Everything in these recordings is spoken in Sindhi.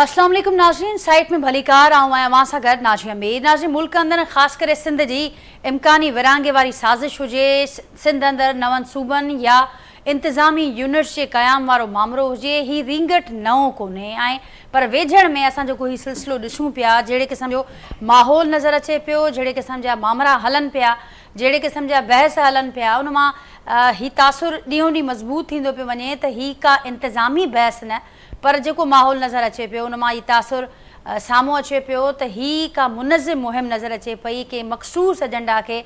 اسلام عليڪم ناظرين سائيٽ ۾ ڀليڪار آئون آهيان اوهان سان گڏ ناجيه مير ناظرين ملڪ اندر ۽ خاص ڪري سنڌ جي امڪاني ورهاڱي واري سازش هجي سنڌ اندر نون صوبن يا انتظامي يونٽس جي قيام وارو مامرو هجي هي رينگٽ نئون ڪونهي ۽ پر ويجهڙ ۾ اسان جيڪو هي سلسلو ڏسون پيا جهڙي قسم جو ماحول نظر اچي پيو جهڙي قسم جا مامرا هلن پيا جهڙي قسم جا بحث هلن پيا ان مان هي تاثر ڏينهون ڏينهن مضبوط ٿيندو پيو وڃي ته هي ڪا انتظامي بحث نه پر جيڪو ماحول نظر اچي پيو ان مان هي تاثر سامهون اچي پيو ته هي ڪا منظم مهم نظر اچي پئي، ڪنهن مخصوص ايجنڊا کي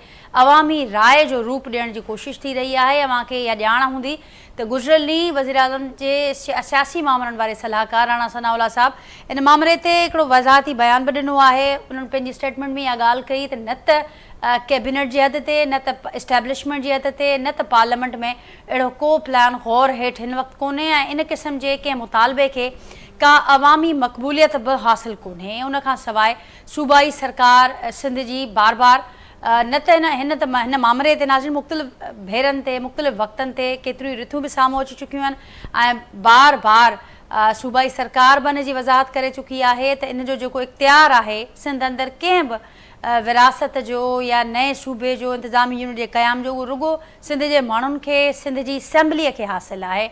عوامي راء جو روپ ڏيڻ جي ڪوشش ٿي رهي آهي. اوهان کي اها ڄاڻ هوندي ته گذريل ڏينهن وزيراعظم جي سياسي مامرن واري صلاحڪار راڻا ثناء الله صاحب ان مامري تي هڪڙو وضاحتي بيان به ڏنو آهي. انهن پنهنجي اسٽيٽمينٽ ۾ اها ڳالهه ڪئي ته نه ته ڪيبينيٽ جي حد تي، نه ته اسٽيبلشمينٽ جي حد تي، نه ته پارليامينٽ ۾ اهڙو ڪو پلان غور هيٺ هن وقت ڪونهي ۽ ان قسم جي ڪنهن مطالبي کي ڪا عوامي مقبوليت به حاصل ڪونهي. ان کان سواء صوبائي سرڪار سنڌ جي بار بار نه ته هن ته هن مامري تي ناظرين مختلف ڀيرن تي مختلف وقتن تي ڪيتريون ئي رٿون به سامهون اچي چڪيون آهن ۽ بار بار صوبائي سرڪار به ان جي وضاحت ڪري چڪي آهي ته ان جو جيڪو اختيار آهي سنڌ اندر ڪنهن به وراثت جو يا نئين صوبي جو انتظامي يونٽ جي قيام جو اهو رڳو سنڌ جي ماڻهن کي سنڌ جي اسيمبليء کي حاصل آهي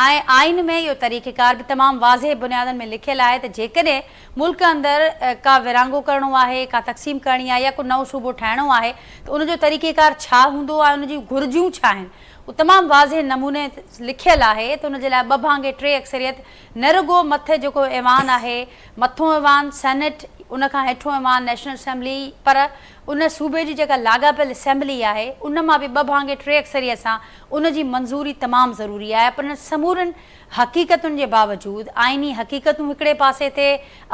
۽ آئين ۾ اهو طريقيڪار به تمام واضح بنيادن ۾ لکيل آهي ته جيڪڏهن ملڪ اندر ڪا ورهاڱو ڪرڻو آهي، ڪا تقسيم ڪرڻي آهي يا ڪو نئون صوبو ٺاهڻو آهي ته ان جو طريقيڪار ڇا هوندو ۽ ان جون گهرجون ڇا آهن اهو تمام واضح نموني لکيل آهي ته ان جي لاء ٻه ڀاڱي ٽي اڪثريت نه رڳو مٿي جيڪو ايوان آهي، مٿون ايوان، سينيٽ، ان کان هيٺون ايوان، نيشنل اسيمبلي، پر ان صوبي جي جيڪا لاڳاپيل اسيمبلي آهي، ان مان به ٻه ڀاڱي ٽي اڪثريت سان ان جي منظوري تمام ضروري آهي، پر انهن سمورين حقيقتن جي باوجود آئيني حقيقتون هڪڙي پاسي تي،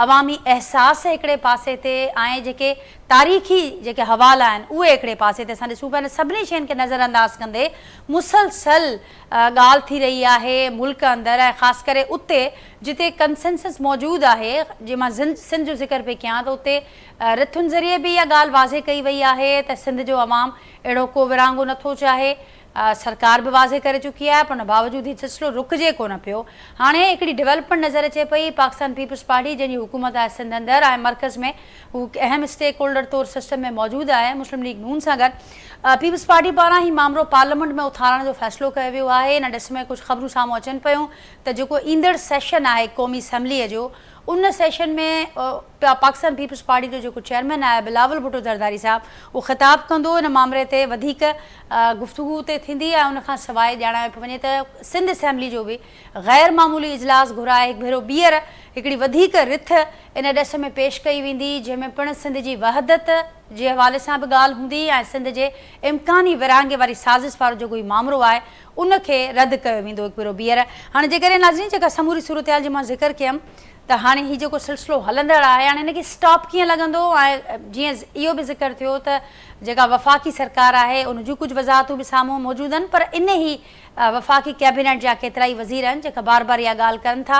عوامي احساس هڪڙي پاسي تي ۽ جيڪي تاريخي جيڪي حوالا آهن، اهي هڪڙي پاسي تي اسان ڏسون پيا، انهن سڀني شين کي نظرانداز ڪندي مسلسل ڳالهه ٿي رهي آهي ملڪ اندر ۽ خاص ڪري اتي جتي ڪنسنسس موجود آهي جي مان سنڌ جو ذڪر پئي ڪيان ته اتي رٿن ذريعي به اها ڳالهه واضح ڪئي وئي آهي ته سنڌ جو عوام اهڙو ڪو ورهاڱو نه ٿو چاهي سرڪار به واضح ڪري چڪي آهي پر ان باوجود هي سلسلو رڪجي ڪونه پيو هاڻي هڪڙي ڊولپمينٽ نظر اچي پئي پاڪستان پيپلز پارٽي جنهن جي حڪومت آهي سنڌ اندر ۽ مرڪز ۾ هو اهم اسٽيڪ هولڊر طور سسٽم ۾ موجود آهي. مسلم ليگ نون سان گڏ پيپلز پارٽي پاران هي مامرو پارليامينٽ ۾ اٿارڻ جو فيصلو ڪيو ويو آهي. ان ڏس ۾ ڪجهه خبرون سامهون اچن پيون ته جيڪو ايندڙ سيشن آهي قومي اسيمبليء جو ان سيشن ۾ پاڪستان پيپلز پارٽي جو جيڪو چيئرمين آهي بلاول ڀٽو زرداري صاحب اهو خطاب ڪندو ان مامري تي وڌيڪ گفتگو اتي ٿيندي ۽ ان کان سواء ڄاڻايو پيو وڃي ته سنڌ اسيمبلي جو به غير معمولي اجلاس گهرائي هڪ ڀيرو ٻيهر هڪڙي وڌيڪ رٿ ان ڏس ۾ پيش ڪئي ويندي، جنهن ۾ پڻ سنڌ جي وحدت جي حوالي سان به ڳالهه هوندي ۽ سنڌ جي امڪاني ورهاڱي واري سازش وارو جيڪو هي مامرو آهي، ان کي رد ڪيو ويندو. هڪ ڀيرو ٻيهر هاڻي جيڪڏهن ناظرين جيڪا سموري صورتحال جي مان ذڪر ڪيم ته هاڻي هي جيڪو سلسلو هلندڙ آهي هاڻي هن کي اسٽاپ ڪيئن لڳندو ۽ جيئن اهو به ذڪر ٿيو ته جيڪا وفاقي سرڪار آهي ان جون ڪجهه وضاحتون به سامهون موجود آهن پر ان هي وفاقي ڪيبينيٽ جا ڪيترائي وزير آهن جيڪا بار بار اها ڳالهه ڪن ٿا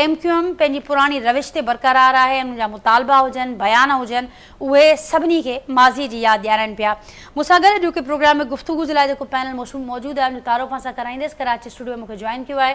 ايم ڪيو ايم پنهنجي پراڻي روش تي برقرار آهي انهن جا مطالبا هجن بيان هجن اهي سڀني کي ماضي جي ياد ڏيارائن پيا مون سان گڏ اڄوڪي پروگرام ۾ گفتگو جي لاء جيڪو پينل موجود آهي ان جو تعارف اوهان سان ڪرائيندس ڪراچي اسٽوڊيو ۾ مون کي جوائن ڪيو آهي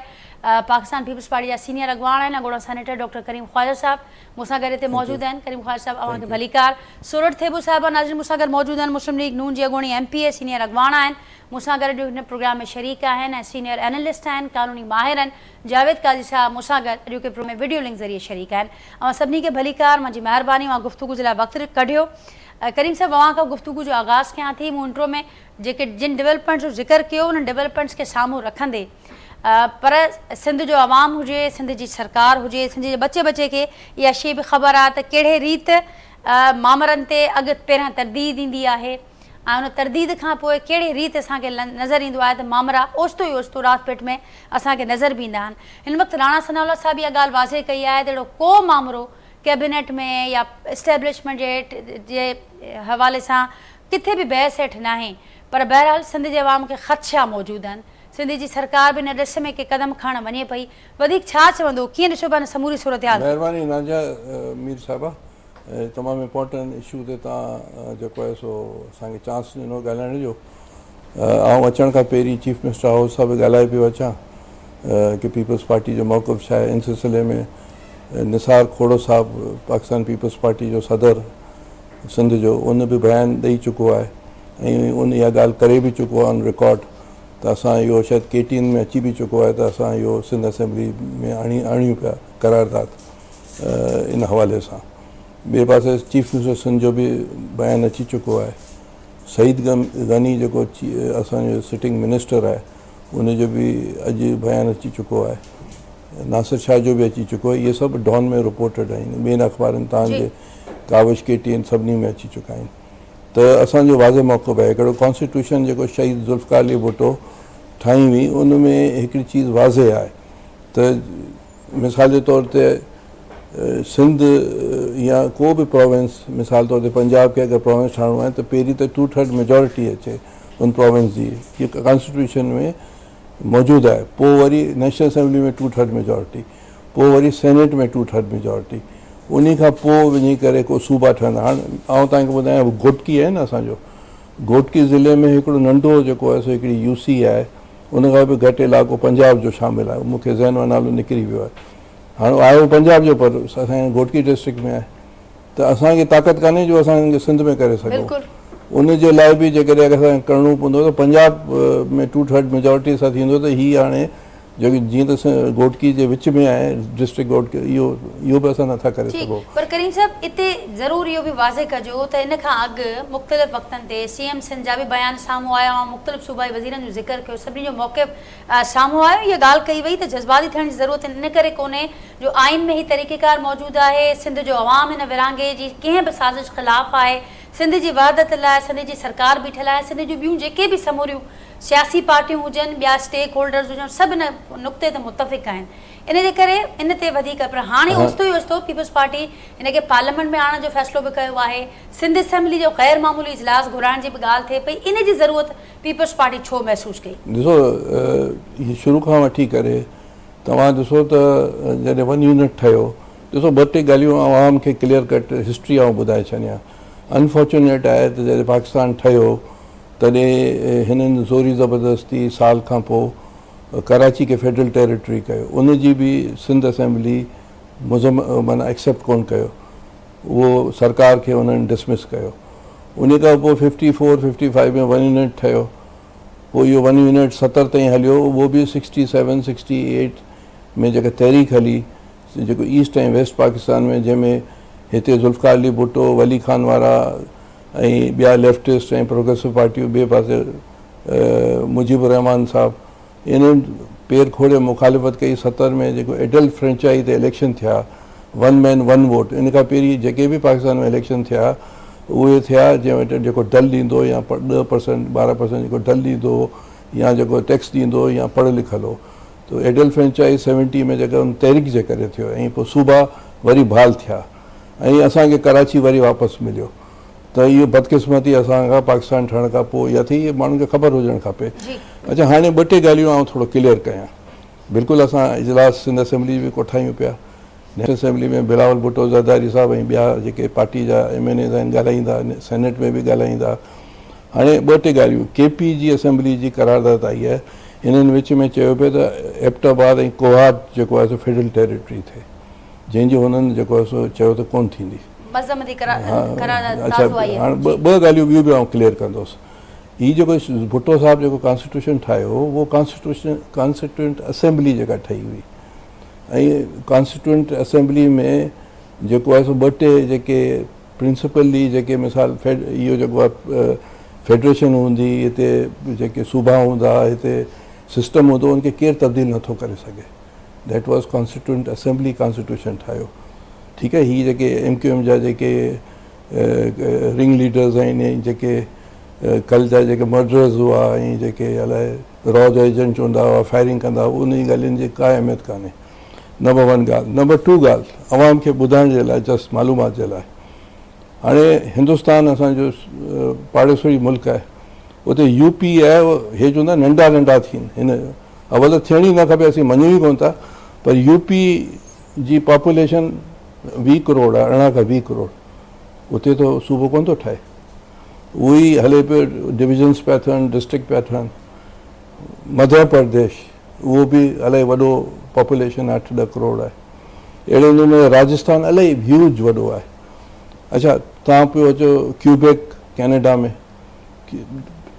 پاڪستان پيپلز پارٽي جا سينيئر اڳواڻ آهن اڳوڻا سينيٽر ڊاڪٽر ڪريم خواجه صاحب مون سان گڏ هتي موجود آهن ڪريم خواجه صاحب اوهان کي ڀليڪار سورٺ ٿيٻو صاحبه ناظرين مون سان گڏ موجود آهن مسلم ليگ نون جي اڳوڻي ايم پي اي سينيئر اڳواڻ آهن مون سان گڏ اڄ هن پروگرام ۾ شريڪ آهن ۽ سينيئر اينالسٽ آهن قانوني ماهر آهن جاويد قاضي صاحب مون سان گڏ اڄوڪي پروگرام ۾ وڊيو لنڪ ذريعي شريڪ آهن اوهان سڀني کي ڀليڪار منهنجي مهرباني اوهان گفتگو جي لاء وقت ڪڍيو ڪريم صاحب اوهان کان گفتگو جو آغاز ڪيان ٿي مون انٽرو ۾ جيڪي جن ڊولپمينٽس جو ذڪر ڪيو انهن ڊولپمينٽس کي سامهون رکندي پر سنڌ جو عوام هجي سنڌ جي سرڪار هجي سنڌ جي ٻچي ٻچي کي اها شي به خبر آهي ته ڪهڙي ريت مامرن تي اڳ پهريان ترديد ايندي آهي ۽ ان ترديد کان پوء ڪهڙي ريت اسان کي نظر ايندو آهي ته مامرا اوچتو ئي اوچتو رات پيٽ ۾ اسان کي نظر به ايندا آهن. هن وقت راڻا ثناء الله صاحب اها ڳالهه واضح ڪئي آهي ته اهڙو ڪو مامرو ڪيبينيٽ ۾ يا اسٽيبلشمينٽ جي هيٺ جي حوالي سان ڪٿي به بحث هيٺ ناهي پر بهرحال سنڌ جي عوام کي خدشا موجود آهن. سنڌ جي سرڪار به ان ڏس ۾ ڪي قدم کڻڻ وڃي پئي. وڌيڪ ڇا چوندو؟ ڪيئن ڏسو پيا ان سموري صورتحال کي؟ مهرباني ناجيه مير صاحبه. تمام امپارٽنٽ اشو تي توهان جيڪو آهي سو اسان کي چانس ڏنو ڳالهائڻ جو آئون اچڻ کان پهرين چيف منسٽر هائوس سان به ڳالهائي پيو اچان ڪي پيپلز پارٽي جو موقف ڇا آهي ان سلسلي ۾ نثار کوڙو صاحب پاڪستان پيپلز پارٽي جو صدر سنڌ جو ان به بيان ڏئي چڪو آهي ۽ ان اها ڳالهه ڪري به چڪو آهي آن رڪارڊ ته اسان اهو شايد ڪي ٽي اين ۾ اچي به چڪو آهي ته اسان اهو سنڌ اسيمبلي ۾ آڻي آڻيون پيا قرارداد ان حوالي سان. ٻئي پاسي چيف منسٽر سنڌ جو به بيان اچي چڪو آهي. سعيد غني جيڪو اسان جو سٽنگ منسٽر آهي ان جو به اڄ بيان اچي چڪو آهي. ناصر شاهه جو به اچي چڪو آهي. اهي سڀ ڊان ۾ رپورٽيڊ آهن. ٻين اخبارن تان جي ڪاوش ڪي ٽي اين سڀني ۾ اچي چڪا آهن. ته اسان جو واضح موقف آهي هڪڙو ڪانسٽيٽيوشن جيڪو شهيد ذوالفقار علي ڀٽو ٺاهي هئي ان ۾ هڪڙي چيز واضح آهي ته مثال جي طور تي سنڌ يا ڪو به پراونس مثال طور تي پنجاب کي اگر پراونس ٺاهڻو آهي ته پهرين ته ٽو ٿرڊ ميجارٽي اچي ان پراونس جي هي ڪانسٽيٽيوشن ۾ موجود آهي پوء وري national assembly ۾ two third majority پوء وري سينيٽ ۾ ٽو ٿرڊ ميجارٽي انهي کان پوء وڃي ڪري ڪو صوبا ٺهندا هاڻ آئون توهان کي ٻڌايان گهوٽڪي آهي نه اسان جو گهوٽڪي ضلعي ۾ هڪڙو ننڍو جيڪو آهي سو هڪڙي يو سي آهي ان کان به گهٽ علائقو پنجاب جو شامل آهي مون کي ذهن مان نالو نڪري ويو آهي هاڻ آهي اهو پنجاب جو پر اسان جي گهوٽڪي ڊسٽرڪٽ ۾ آهي ته اسان کي طاقت ڪانهي جو اسان ان کي سنڌ ۾ ڪري سگهون ان جي لاء به جيڪڏهن اسان کي ڪرڻو پوندو ته پنجاب ۾ ٽو ٿرڊ ميجارٽي سان ٿيندو ته هي هاڻي جيڪي جيئن ته گهوٽڪي جي وچ ۾ آهي ڊسٽرڪٽ گهوٽڪي اهو اهو به اسان نٿا ڪري سگهون. پر ڪريم صاحب اتي ضرور اهو به واضح ڪجو ته ان کان اڳ مختلف وقتن تي سي ايم سنڌ جا به بيان سامهون آيا اوهان مختلف صوبائي وزيرن جو ذڪر ڪيو سڀني جو موقف سامهون آيو اها ڳالهه ڪئي وئي ته جذباتي ٿيڻ جي ضرورت ان ڪري ڪونهي جو آئين ۾ هي طريقيڪار موجود آهي سنڌ جو عوام هن ورهاڱي جي ڪنهن به سازش خلاف آهي سنڌ جي وحدت لاء سنڌ جي سرڪار بيٺل آهي سنڌ جون ٻيون جيڪي به سموريون سياسي پارٽيون هجن ٻيا اسٽيڪ هولڊرز هجن سڀ ان نقطي تي متفق آهن ان جي ڪري ان تي وڌيڪ پر هاڻي اوچتو ئي اوچتو پيپلز پارٽي ان کي پارليامينٽ ۾ آڻڻ جو فيصلو به ڪيو آهي سنڌ اسيمبلي جو غير معمولي اجلاس گهرائڻ جي به ڳالهه ٿئي پئي ان جي ضرورت پيپلز پارٽي ڇو محسوس ڪئي؟ ڏسو هي شروع کان وٺي ڪري توهان ڏسو ته جڏهن ون يونٽ ٺهيو ڏسو ٻه ٽي ڳالهيون عوام کي ڪليئر ڪٽ هسٽري آئون ٻڌائي ڇڏيان انفارچونيٽ آهي ته جڏهن پاڪستان ٺهيو تڏهن هنن زوري زبردستي سال کان پوء ڪراچي کي فيڊرل ٽيريٽري ڪيو ان جي به سنڌ اسيمبلي مذم معنيٰ ايڪسيپٽ ڪون ڪيو اهو سرڪار کي انهن ڊسمس ڪيو ان کان پوء fifty four fifty five ۾ one unit ٺهيو پوء اهو ون يونٽ ستر تائين هليو اهو به سڪسٽي سيون سڪسٽي ايٽ ۾ جيڪا تحريڪ هلي جيڪو ايسٽ ۽ ويسٽ پاڪستان ۾ جنهن ۾ هتي ذوالفقار علي ڀٽو ولي خان وارا ۽ ٻيا ليفٽسٽ ۽ پروگريسو پارٽيون ٻئي پاسي مجيب الرحمان صاحب انهن پير کوڙي مخالفت ڪئي 70 ۾ جيڪو ايڊلٽ فرنچائي تي اليڪشن ٿيا ون مين ون ووٽ ان کان پهرين جيڪي به پاڪستان ۾ اليڪشن ٿيا اهي ٿيا جنهن وٽ جيڪو ڊل ڏيندو يا 10% 12% جيڪو ڊل ڏيندو هو يا جيڪو ٽيڪس ڏيندو يا پڙهيل لکيل هو ته ايڊلٽ فرنچائي 70 ۾ جيڪا ان تحريڪ جي ڪري ٿيو ۽ پوء صوبا وري بحال ٿيا ۽ اسان کي ڪراچي وري واپس مليو ته اهو بدقسمتي اسان کان پاڪستان ٺهڻ کان پوء اها ٿي اهي ماڻهن کي خبر هجڻ کپي. اڇا هاڻي ٻه ٽي ڳالهيون آئون ٿورو ڪليئر ڪيان. بلڪل اسان اجلاس سنڌ اسيمبلي به ڪوٺايون پيا. نيشنل اسيمبلي ۾ بلاول ڀٽو زرداري صاحب ۽ ٻيا جيڪي پارٽي جا ايم اين ايز آهن ڳالهائيندا، سينيٽ ۾ به ڳالهائيندا. هاڻي ٻه ٽي ڳالهيون ڪي پي جي اسيمبلي جي قرارداد آئي آهي انهن وچ ۾ چيو پيو ته ايبٽ آباد ۽ ڪوهاٽ جيڪو آهي سو فيڊرل ٽيريٽري ٿئي. جنهن جي هنن جيڪو آهي سو چيو ته ڪونه ٿيندي. مذمتي قرارداد تازو آئي آهي. هاڻ ٻه ڳالهيون ٻيون به آئون ڪليئر ڪندس. هي جيڪو ڀٽو صاحب جيڪو ڪانسٽيٽيوشن ٺاهيو هو اهو ڪانسٽيٽيوشن ڪانسٽيٽيوئنٽ اسيمبلي جيڪا ٺهي هئي ۽ ڪانسٽيٽيوئنٽ اسيمبلي ۾ جيڪو آهي سو ٻه ٽي جيڪي پرنسپلي جيڪي مثال اهو جيڪو آهي فيڊريشن هوندي هتي جيڪي صوبا هوندا هتي سسٽم هوندو ان کي ڪير تبديل نٿو ڪري سگهي. That was constituent assembly constitution ٺاهيو ٺيڪ آهي هي جيڪي ايم ڪيو ايم جا جيڪي رنگ ليڊرز آهن ۽ جيڪي ڪل جا جيڪي مرڊرز هئا ۽ جيڪي الائي را جا ايجنٽ هوندا هئا فائرنگ ڪندا هئا انهن ڳالهين جي ڪا اهميت ڪانهي نمبر ون ڳالهه نمبر ٽو ڳالهه عوام کي ٻڌائڻ جي لاء جسٽ معلومات جي لاء هاڻي هندستان اسانجو پاڙيسري ملڪ آهي اتي يو پي آهي هي چوندا ننڍا ننڍا ٿين هن اول ته ٿيڻ ئي نه کپي اسين مڃون ئي ڪونه ٿا پر يو پي جي پاپوليشن 20 ڪروڙ آهي 18 کان 20 ڪروڙ اتي ته صوبو ڪونه ٿو ٺهي اهو ئي هلي پيو ڊويزنس پيا ٿين ڊسٽرڪٽ پيا ٺهن مڌيا پرديش اهو به الائي وڏو پاپوليشن 8 10 ڪروڙ آهي اهڙي نموني راجسٿان الاهي هيوج وڏو آهي. اڇا توهان پيو اچو ڪيوبيڪ ڪينيڊا ۾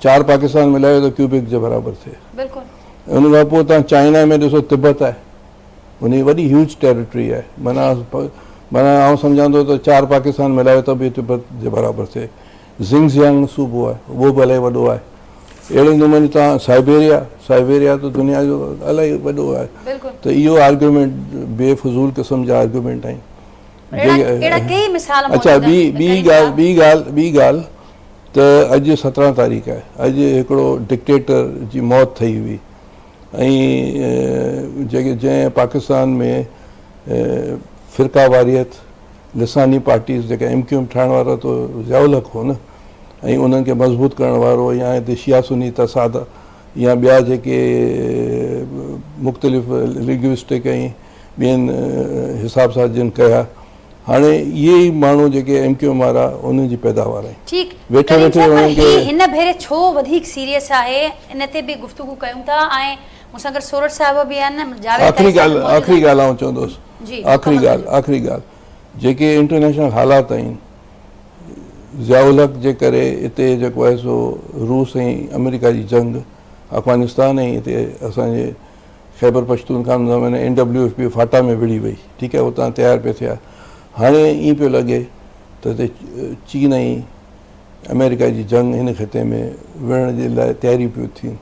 چار پاڪستان ملايو ته ڪيوبيڪ جي برابر ٿئي. بلڪل. ان کان پوء توهان چائنا ۾ ڏسو تبت آهي ان جي وڏي هيوج ٽيريٽري آهي معنيٰ معنيٰ آئون سمجهان ٿو ته چار پاڪستان ملايو ته به تبت جي برابر ٿئي. زنگزيانگ صوبو آهي اهو به الاهي وڏو آهي. اهڙي نموني توهان سائبيريا سائبيريا ته دنيا جو الاهي وڏو آهي ته اهو آرگيومينٽ بي فضول قسم جا آرگيومينٽ آهن. اهڙا ڪيئي مثال موجود آهن. اڇا ٻي ٻي ڳالهه ٻي ڳالهه ٻي ڳالهه ته اڄ 17 تاريخ آهي اڄ هڪڙو ڊڪٽيٽر جي موت ٿئي هئي ۽ جيڪي جنهن پاڪستان ۾ فرقه واريت لساني پارٽيز جيڪا ايم ڪيو ايم ٺاهڻ وارو ته ضياء الحق هو نه ۽ انهن کي مضبوط ڪرڻ وارو يا هتي شيعا سني تصاد يا ٻيا جيڪي مختلف لنگوسٽڪ ۽ ٻين حساب سان جن ڪيا هاڻي اهي ئي ماڻهو جيڪي ايم ڪيو ايم وارا انهن جي پيداوار آهن. ٺيڪ ويٺي ڪريم ويٺي صاحب پر انهن کي هي هن ڀيري ڇو وڌيڪ سيريس آهي ان تي به گفتگو ڪيون ٿا ۽ مون سان گڏ سورٺ صاحب به آهن جاويد آخري قاري صاحب به ڳالهه موجود آخري آهن. ڳالهه آئون چوندس جي آخري مڪمل ڳالهه ڪجو. آخري ڳالهه جيڪي انٽرنيشنل حالات آهن ضياء الحق جي ڪري اتي جيڪو آهي سو روس ۽ آمريڪا جي جنگ افغانستان ۽ اتي اسان جي خيبر پشتونخواه ۾ زماني N W F P FATA ۾ وڙهي وئي ٺيڪ آهي اتان تيار پئي ٿيا هاڻي ائين پيو لڳي ته هتي چين ۽ آمريڪا جي جنگ هن خطي ۾ وڙهڻ جي لاء تياريون پيون ٿين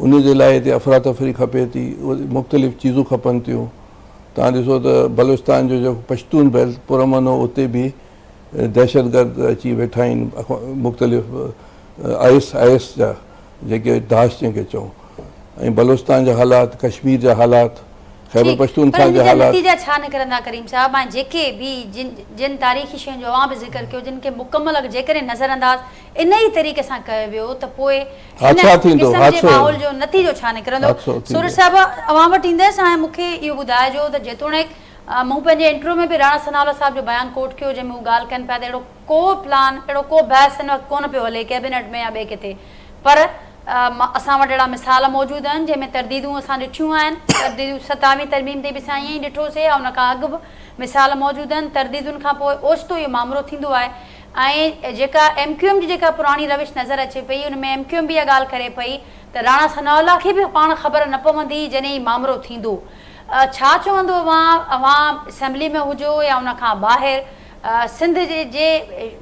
ان جي لاء هتي افراتفري کپي ٿي مختلف چيزون کپن ٿيون تان ڏسو ته بلوچستان جو جيڪو پشتون بيلٽ پرامن هو اتي به دهشتگرد اچي ويٺا آهن مختلف آئيس آئيس جا جيڪي داعش جنهن کي چئون ۽ بلوچستان جا حالات ڪشمير جا حالات خيبر ٺيڪ پر پشتونخوا هن جا جا حالات. نتيجا ڇا نڪرندا ڪريم صاحب ۽ جيڪي به جن جن تاريخي شين جو اوهان به ذڪر ڪيو جن کي مڪمل اگر جيڪڏهن نظر انداز ان ئي طريقي سان ڪيو ويو ته پوء هن حادثا ٿيندو قسم جي حادثو ماحول جو نتيجو ڇا نڪرندو حادثو سورٺ ٿيندو. صاحب اوهان وٽ ايندس ۽ مون کي اهو ٻڌائجو ته جيتوڻيڪ مون پنهنجي انٽريو ۾ به راڻا ثناء الله صاحب جو بيان ڪوٽ ڪيو جنهن ۾ هو ڳالهه ڪن پيا ته اهڙو ڪو پلان اهڙو ڪو بحث هن وقت ڪونه پيو هلي ڪيبينيٽ ۾ يا ٻئي ڪٿي پر اسان وٽ اهڙا مثال موجود آهن جنهن ۾ ترديدون اسان ڏٺيون آهن ترديدون ستاويهين ترميم تي به اسان ائين ئي ڏٺوسي يا ان کان اڳ به مثال موجود آهن ترديدن کان پوء اوچتو اهو مامرو ٿيندو آهي ۽ جيڪا ايم ڪيو ايم جي جيڪا پراڻي روش نظر اچي پئي ان ۾ ايم ڪيو ايم به اها ڳالهه ڪري پئي ته راڻا ثناء الله کي به پاڻ خبر نه پوندي جڏهن هي مامرو ٿيندو ڇا چوندو اوهان اوهان اسيمبلي ۾ هجو يا ان کان ٻاهر سنڌ جي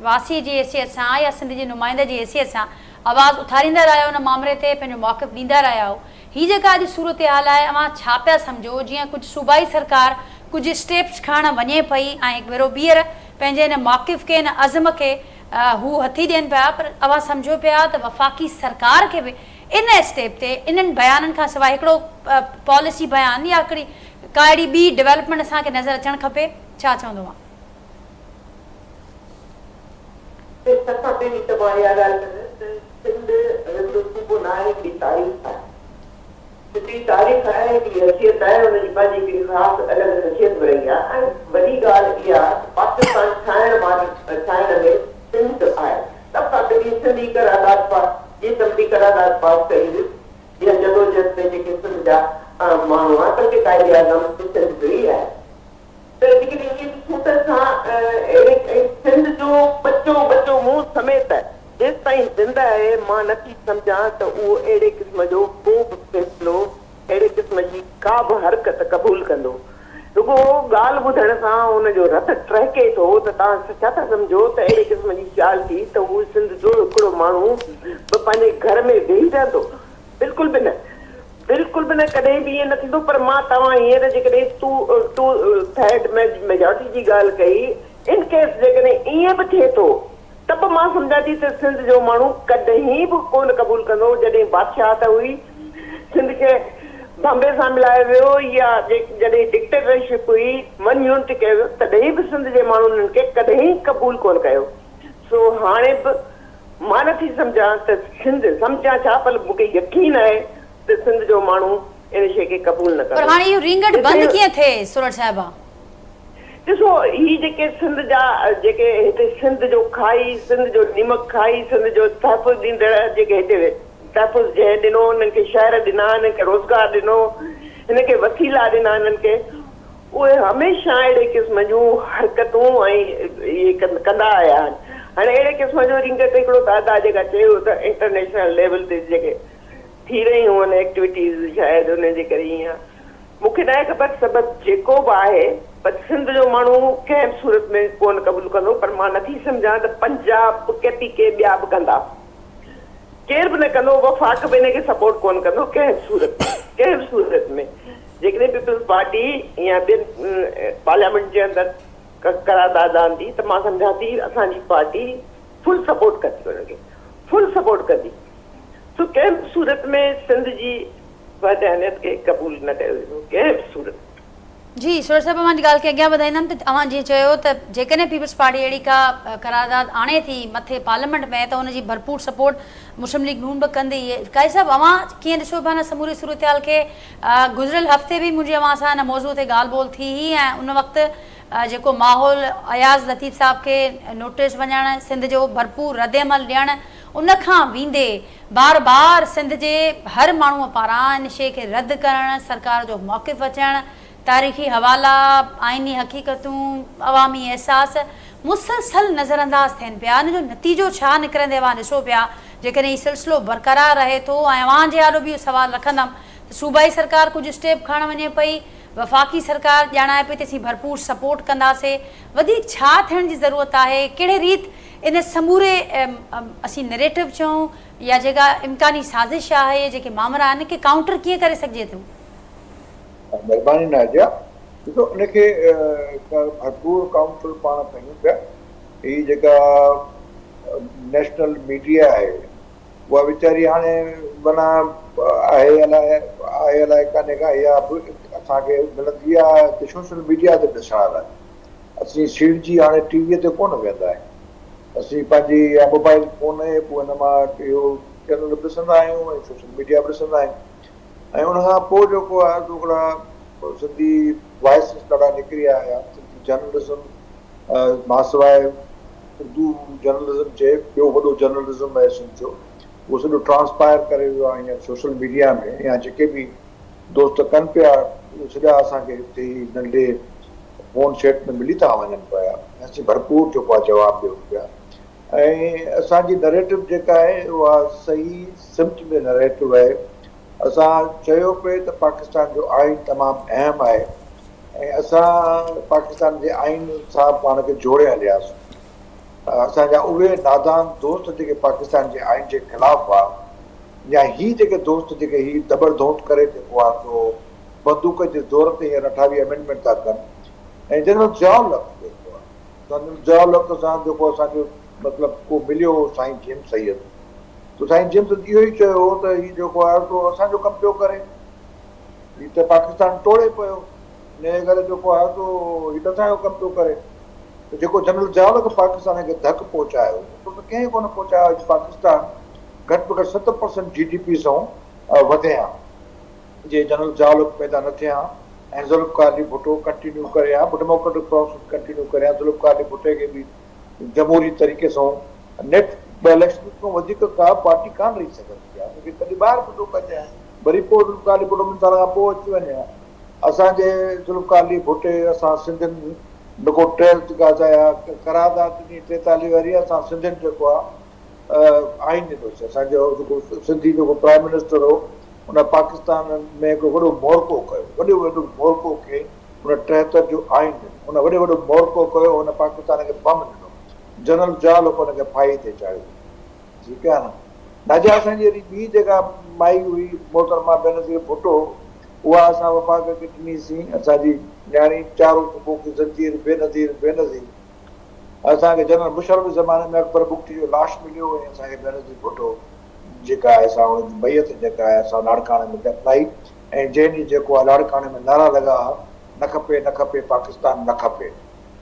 واسي جي حيثيت سان يا سنڌ جي نمائنده جي حيثيت سان آواز اٿاريندا رهيا آهيو ان مامري تي پنهنجو موقف ڏيندا رهيا آهيو هي جيڪا اڄ صورتحال آهي اوهان ڇا پيا سمجهو جيئن ڪجهه صوبائي سرڪار ڪجهه اسٽيپس کڻڻ وڃي پئي ۽ هڪ ڀيرو ٻيهر پنهنجي ان موقف کي ان عزم کي هو هٿي ڏين پيا پر اوهان سمجهو پيا ته وفاقي سرڪار کي به ان اسٽيپ تي انهن بيانن کان سواء هڪڙو پاليسي بيان يا هڪڙي ڪا اهڙي ٻي ڊولپمينٽ اسان کي نظر اچڻ کپي ڇا چوندو اوهان؟ سڀ کان پهرين ته مان اها ڳالهه ڪندس ته سنڌ هڪڙو صوبو نه آهي هڪڙي تاريخ آهي. سنڌ جي تاريخ آهي هڪڙي حيثيت آهي ان جي پنهنجي هڪڙي خاص الڳ حيثيت به رهي آهي ۽ وڏي ڳالهه اها ته پاڪستان ٺاهڻ واري ٺاهڻ ۾ سنڌ آهي سڀ کان پهرين سنڌ ئي قرارداد پاس جي اسيمبلي قرارداد پاس ڪئي هئي جنهن جدوجهد ۾ جيڪي سنڌ جا ماڻهو هئا بلڪه قائد اعظم به سنڌ جو ئي آهي ته جيڪڏهن ائين ڏسون ته اسان اهڙي ۽ سنڌ جو ٻچو ٻچو مون سميت جيستائين زنده آهي مان نه ٿي سمجهان ته اهو اهڙي قسم جو ڪو به فيصلو اهڙي قسم جي ڪا به حرڪت قبول ڪندو. رڳو ڳالهه ٻڌڻ سان ان جو رت ٽهڪي ٿو ته توهان ڇا ٿا سمجهو ته اهڙي قسم جي ڳالهه ٿي ته هو سنڌ جو هڪڙو ماڻهو به پنهنجي گهر ۾ ويهي رهندو؟ بلڪل به نه. بلڪل به نه ڪڏهن به ائين نه ٿيندو پر مان توهان هينئر جيڪڏهن ٽو ٽو ٿرڊ ميجارٽي جي ڳالهه ڪئي ان ڪيس جيڪڏهن ائين به ٿئي ٿو ته به مان سمجهان ٿي ته سنڌ جو ماڻهو ڪڏهن به ڪونه قبول ڪندو جڏهن بادشاهت هئي سنڌ کي بامبي سان ملايو ويو يا جڏهن ڊڪٽيٽرشپ هئي ون يونٽ ڪيو ويو تڏهن به سنڌ جي ماڻهن انهن کي ڪڏهن قبول ڪونه ڪيو سو هاڻي به مان نه ٿي سمجهان ته سنڌ، سمجهان ڇا پر مون کي يقين آهي ته سنڌ جو ماڻهو ان شيء کي قبول نه پر ڪندو. هاڻي اهو رينگٽ بند جتي ڪيئن ٿئي سورٺ صاحبه؟ ڏسو هي جيڪي سنڌ جا جيڪي هتي سنڌ جو کائي سنڌ جو نمڪ کائي سنڌ جو تحفظ ڏيندڙ جيڪي هتي تحفظ جنهن ڏنو انهن کي شهر ڏنا انهن کي روزگار ڏنو هن کي وسيلا ڏنا انهن کي. اهي هميشه اهڙي قسم جون حرڪتون ۽ اهي ڪندا آيا آهن. هاڻي اهڙي قسم جو رينگٽ هڪڙو ته ادا جيڪا چيو ته انٽرنيشنل ليول تي جيڪي ٿي رهيون آهن ايڪٽيوٽيز شايد ان جي ڪري ائين آهي. مون کي ناهي خبر سبب جيڪو به آهي پر سنڌ جو ماڻهو ڪنهن به صورت ۾ ڪونه قبول ڪندو پر مان نٿي سمجهان ته پنجاب ڪي پي ڪي ٻيا به ڪندا. ڪير به نه ڪندو وفاق به ان کي سپورٽ ڪونه ڪندو ڪنهن به صورت ۾ ڪنهن به صورت ۾ جيڪڏهن پيپلز پارٽي يا ٻين پارليامينٽ جي اندر قرارداد آندي ته مان سمجهان ٿي اسان جي پارٽي فل سپورٽ ڪندي ان کي فل سپورٽ ڪندي سو ڪنهن به صورت ۾ سنڌ جي وحدانيت کي قبول نه ڪيو ويندو ڪنهن به صورت ۾. جي سورٺ صاحب اوهان جي ڳالهه کي اڳيان وڌائيندم ته اوهان جيئن چيو ته جيڪڏهن پيپلز پارٽي اهڙي ڪا قرارداد آڻي ٿي مٿي پارليامينٽ ۾ ته ان جي ڀرپور سپورٽ مسلم ليگ نون به ڪندي. قاضي صاحب اوهان ڪيئن ڏسو پيا ان سموري صورتحال کي گذريل هفتي به منهنجي اوهان سان ان موضوع تي ڳالهه ٻولهه ٿي هئي ۽ ان وقت جيڪو ماحول اياز لطيف صاحب کي نوٽيس وڃڻ سنڌ جو ڀرپور ردعمل ڏيڻ ان کان ويندي بار بار سنڌ جي هر ماڻهوء پاران ان شيء کي رد ڪرڻ، سرڪار جو موقف اچڻ، تاريخي حوالا، آئيني حقيقتون، عوامي احساس مسلسل نظرانداز ٿين پيا، ان جو نتيجو ڇا نڪرندي اوهان ڏسو پيا، جيڪڏهن هي سلسلو برقرار رهي ٿو ۽ اوهان جي آڏو به اهو سوال رکندم ته صوبائي سرڪار ڪجهه اسٽيپ کڻڻ وڃي پئي، وفاقي سرڪار ڄاڻائي پئي ته اسين ڀرپور سپورٽ ڪنداسي، وڌيڪ ڇا ٿيڻ جي ضرورت آهي، ڪهڙي ريت ان سموري اسين نريٽو چئون يا جيڪا امڪاني سازش آهي جيڪي مامرا آهن ان کي ڪائونٽر ڪيئن ڪري سگهجي ٿو؟ مھرباني نازيا ڏسو ان کي ڀرپور ڪائونٽر پاڻ ڪيون پيا هي جيڪا نيشنل ميڊيا آهي اها ويچاري هاڻي معنيٰ آهي الائي آهي الائي ڪانهي ڪا اها به اسان کي ملندي آهي ته سوشل ميڊيا تي ڏسڻ لاء اسين سيڙجي هاڻي ٽي ويء تي ڪونه ويهندا آهيون. اسين پنهنجي يا موبائل فون ايپ ان مان اهو چينل به ڏسندا آهيون ۽ سوشل ميڊيا به ڏسندا آهيون ۽ ان کان پوء جيڪو آهي سو هڪڙا سنڌي وائسز ڏاڍا نڪري آيا سنڌي جرنلزم ماسواء اردو جرنلزم جي ٻيو وڏو جرنلزم آهي سنڌ جو اهو سڄو ٽرانسپائر ڪري ويو آهي هينئر سوشل ميڊيا ۾ يا جيڪي به دوست ڪن پيا اهي سڄا اسان کي هتي ئي ننڍڙي فون سيٽ ۾ ملي ٿا وڃن پيا ۽ اسين ڀرپور جيڪو آهي جواب ڏيون پيا ۽ اسان جي نريٽو جيڪا آهي اها صحيح سمت ۾ نريٽو آهي اسان چيو پئي ته پاڪستان جو آئين تمام اهم آهي ۽ اسان پاڪستان جي آئين سان پاڻ کي جوڙي هلياسون اسان جا اهي نادان دوست جيڪي پاڪستان جي آئين جي خلاف هئا يا هي جيڪي دوست جيڪي هي دٻڙ ڌونت ڪري جيڪو آ سو بندوق جي زور تي هينئر اٺاويهه امينڊمينٽ ٿا ڪن ۽ جنرل ضياء الحق جيڪو آ جنرل ضياء الحق سان جيڪو اسان جو مطلب ڪو مليو هو سائين جي ايم سيد ته سائين جي ايم سيد اهو ئي چيو هو ته هي جيڪو آ سو اسان جو ڪم پيو ڪري هي ته پاڪستان ٽوڙي پيو ان جي ڪري جيڪو آ سو هي ته اسان جو ڪم پيو ڪري ته جيڪو جنرل ضياء الحق پاڪستان کي ڌڪ پهچايو ايترو ته ڪنهن ڪونه پهچايو اڄ پاڪستان گهٽ ۾ گهٽ 7% جي ڊي پي سان وڌي ها جي جنرل ضياء الحق پيدا نه ٿئي ها ۽ ذوالفقار علي ڀٽو ڪنٽينيو ڪري ها به ڊيموڪريٽڪ پراسيس ڪنٽينيو ڪري ها ذوالفقار علي ڀٽي کي به جمهوري طريقي سان نيٺ ٻه اليڪشن کان وڌيڪ ڪا پارٽي ڪانه رهي سگهندي ها ان کي ڪڏهن ٻاهر به ٿو ڪجي ها وري پوء ذوالفقار علي ڀٽو ٻن سالن کان پوء اچي وڃي ها اسان جي ذوالفقار علي ڀٽي اسان سنڌين جيڪو ٽي قرارداد ڏني 43 واري اسان سنڌين جيڪو آ آئين ڏنوسين اسان جو جيڪو سنڌي جيڪو پرائم منسٽر هو ان پاڪستان ۾ هڪڙو وڏو مورڪو ڪيو وڏو وڏو مورڪو ڪئي ان 73 جو آئين ڏنو ان وڏو وڏو مورڪو ڪيو ان پاڪستان کي بم ڏنو جنرل ضياء الحق ان کي ڦاهي تي چاڙهيو ٺيڪ آهي نه ناجا اسان جي وري ٻي جيڪا مائي هئي محترمه بينظير ڀٽو اها اسان وفاق کي ڏني سين اسان جي نياڻي چارو صوبو ڪي زنجير بينظير بينظير اسان کي جنرل مشرف جي زماني ۾ اڪبر بگٽي جو لاش مليو ۽ اسان کي بينظير ڀٽو جيڪا آهي سا ان جي ميت جيڪا آهي سا لاڙڪاڻي ۾ دفنائي ۽ جنهن ڏينهن جيڪو آهي لاڙڪاڻي ۾ نعرا لڳا ها نه کپي نه کپي پاڪستان نه کپي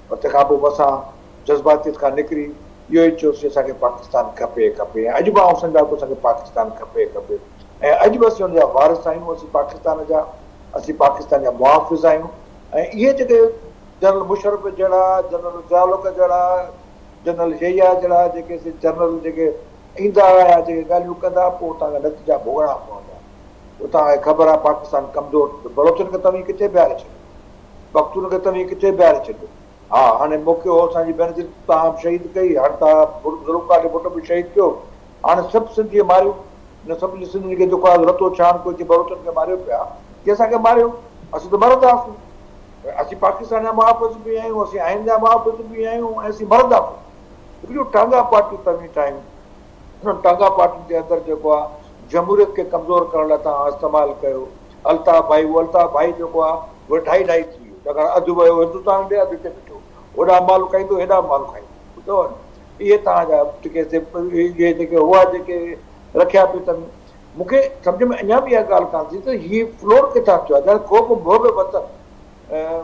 پر تنهن کان پوء به اسان جذباتيت کان نڪري اهو ئي چيوسين اسان کي پاڪستان کپي کپي ۽ اڄ به آئون سمجهان ٿو اسان کي پاڪستان کپي کپي ۽ اڄ به اسين ان جا وارث آهيون اسين پاڪستان جا اسين پاڪستان جا محافظ آهيون ۽ اهي جيڪي جنرل مشرف جهڙا، جنرل ضياء الحق جهڙا، جنرل يحيٰ جهڙا جيڪي سي جنرل جيڪي ايندا يا جيڪي ڳالهيون ڪندا پوء اتان کان نتيجا ڀوڳڻا پوندا. اتان کي خبر آهي پاڪستان ڪمزور ٿيندو. بلوچن کي توهين ڪٿي بيهاري ڇڏيو. پختون کي توهين ڪٿي بيهاري ڇڏيو. ها هاڻي موقعو هو اسان جي بينظير توهان به شهيد ڪئي هاڻي توهان ذوالفقار علي ڀٽو به شهيد ڪيو هاڻي سڀ سنڌي ماريو نه سڀني سنڌين کي جيڪو آهي رتو ڇاڻ ڪيو جي بلوچن کي ماريو پيا ڪي اسان کي ماريو اسين ته مرنداسون اسين پاڪستان جا محافظ به آهيون اسين آئين جا محافظ به آهيون ۽ اسين مرنداسون هڪڙيون ٽانگا پارٽيون توهين ٺاهيون انهن ٽانگا پارٽين جي اندر جيڪو آهي جمهوريت کي ڪمزور ڪرڻ لاء توهان استعمال ڪيو الطاف ڀائي اهو الطاف ڀائي جيڪو آ اهو ڍائي ڍائي ٿي ويو ڇاڪاڻ اڌ ويو هندستان ڏي اڌ هتي بيٺو هوڏانهن مال کائيندو هيڏانهن مال کائيندو ٻڌو نه اهي توهان جا جيڪي سي اهي جيڪي هئا جيڪي رکيا پئي تن مون کي سمجهه ۾ اڃا به اها ڳالهه ڪانه ٿي ته هي فلور ڪٿان ٿيو آ ڄڻ ڪو به محب وطن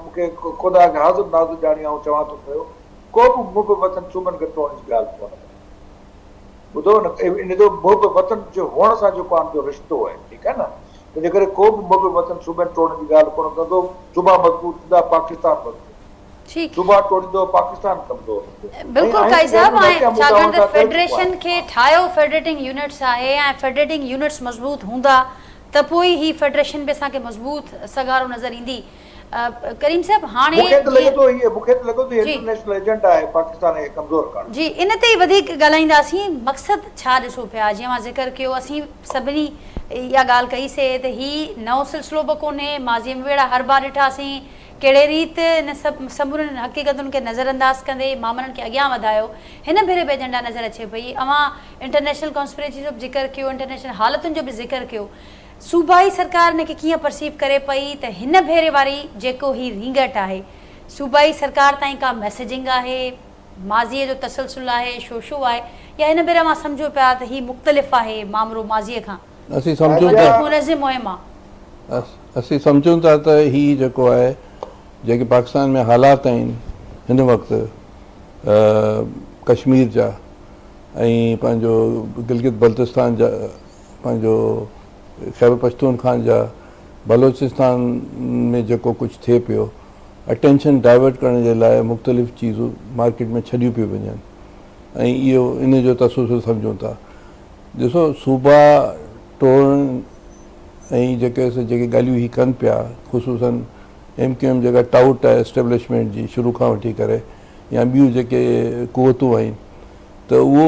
مون کي خدا کي حاضر ناظر ڄاڻي آئون چوان ٿو پيو ڪو به محب وطن صوبن کي ٽوڙڻ جي ڳالهه ڪونه ڪندو. ٻڌو نه ان جو محب وطن جي هئڻ سان جيڪو آن جو رشتو آهي ٺيڪ آهي نه تنهن جي ڪري ڪو به محب وطن صوبن ٽوڙڻ جي ڳالهه ڪونه ڪندو صوبا مضبوط ٿيندا پاڪستان مضبوط ٺيڪ. صوبا ٽوڙيندو پاڪستان ڪمزور ٿيندو ۽ بلڪل آهن قائي صاحب ڳالهيون ۽ ناتيا مون ڇاڪاڻ توهان ته سان ڪري چڪو فيڊريشن آهيان. کي ٺاهيو فيڊريٽنگ يونٽس آهي ۽ فيڊريٽنگ يونٽس مضبوط هوندا ته پوء ئي هي فيڊريشن به اسان کي مضبوط سگهارو نظر ايندي ڪريم صاحب هاڻي مون کي ته لڳي جيئن ٿو هي مون کي ته لڳي ٿو هي جي. انٽرنيشنل ايجنڊا آهي پاڪستان کي ڪمزور ڪرڻ جو. جي ان تي ئي وڌيڪ ڳالهائينداسين مقصد ڇا ڏسو پيا جيئن اوهان ذڪر ڪيو اسين سڀني اها ڳالهه ڪئي سي ته هي نئون سلسلو به ڪونهي ماضي ۾ به اهڙا حربا ڏٺاسين ڪهڙي ريت ان سڀ سمورين حقيقتن کي نظر انداز ڪندي مامرن کي اڳيان وڌايو هن ڀيري به ايجنڊا نظر اچي پئي اوهان انٽرنيشنل ڪانسپريسي جو به ذڪر ڪيو انٽرنيشنل حالتن جو به ذڪر ڪيو صوبائي سرڪار ان کي ڪيئن پرسيو ڪري پئي ته هن ڀيري واري جيڪو هي رينگٽ آهي صوبائي سرڪار تائين ڪا ميسيجنگ آهي، ماضيء جو تسلسل آهي، شوشو آهي يا هن ڀيري اوهان سمجهو پيا ته هي مختلف آهي مامرو ماضيء کان اسين سمجهون وڌيڪ ٿا. منظم مهم آ. اسين سمجهون ٿا ته هي جيڪو آهي جيڪي پاڪستان ۾ حالات آهن هن وقت ڪشمير جا ۽ پنهنجو گلگت بلتستان جا پنهنجو خيبر پشتونخوان جا بلوچستان ۾ جيڪو ڪجهه ٿئي پيو اٽينشن ڊائيورٽ ڪرڻ جي لاء مختلف چيزون مارڪيٽ ۾ ڇڏيون پيون وڃن ۽ اهو ان جو تسلسل سمجهون ٿا ڏسو صوبا ٽوڙڻ ۽ جيڪي سي جيڪي ڳالهيون هي ڪن پيا خصوصن ايم ڪيو ايم جيڪا ٽائوٽ آهي اسٽيبلشمينٽ جي شروع کان وٺي ڪري يا ٻيون جيڪي قوتون آهن ته اهو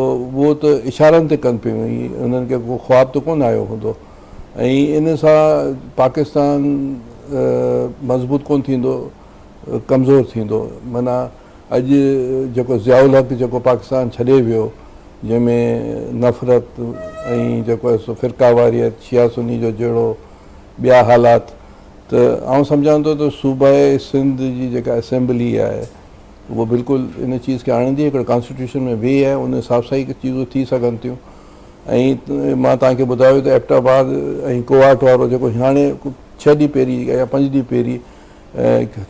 اهو ته اشارن تي ڪن پيون انهن کي ڪو خواب ته ڪونه آيو هوندو ۽ ان سان پاڪستان مضبوط ڪونه ٿيندو ڪمزور ٿيندو معنيٰ اڄ جيڪو ضياء الحق جيڪو پاڪستان ڇڏي ويو جنهن ۾ نفرت ۽ جيڪو آهي سو فرقه واريت شيعا سني جو جهيڙو ٻيا حالات ته آئون سمجهان ٿو ته صوبائي سنڌ جي جيڪا اسيمبلي آهي اهو بلڪل ان چيز کي آڻيندي هڪڙو ڪانسٽيٽيوشن ۾ وي آهي ان حساب سان ئي چيزون ٿي سگهن ٿيون ۽ مان توهان کي ٻڌايو ته ايبٽ آباد ۽ ڪوهاٽ وارو جيڪو هاڻي ڇهه ڏينهن پهرين يا پنج ڏينهن پهرين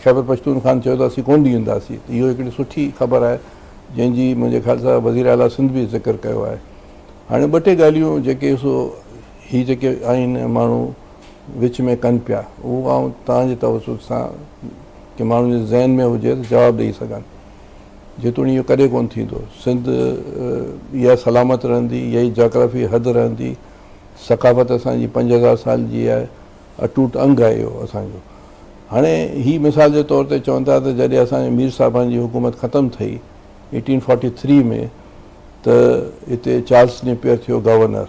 خيبر پشتون خان چيو ته اسين ڪونه ڏينداسين ته اهو هڪڙي سٺي خبر آهي جنهن جي منهنجي خيال سان وزير اعليٰ سنڌ به ذڪر ڪيو آهي هاڻي ٻه ٽي ڳالهيون جيڪي سو هي جيڪي آهن ماڻهو وچ ۾ ڪن پيا اهو آئون توهان جي توسط سان ڪي ماڻهن جي ذهن ۾ هجي ته جواب ڏئي سگهن. جيتوڻيڪ اهو ڪڏهن ڪونه ٿيندو. سنڌ اها سلامت رهندي، اها ئي جاگرافي حد رهندي. ثقافت اسان جي 5000 سال جي آهي، اٽوٽ انگ آهي اهو اسان جو. هاڻي هي مثال جي طور تي چون ٿا ته جڏهن اسان جي مير صاحبان جي حڪومت ختم ٿي 1843 ۾ ته هتي چارلس نيپئر ٿيو گورنر.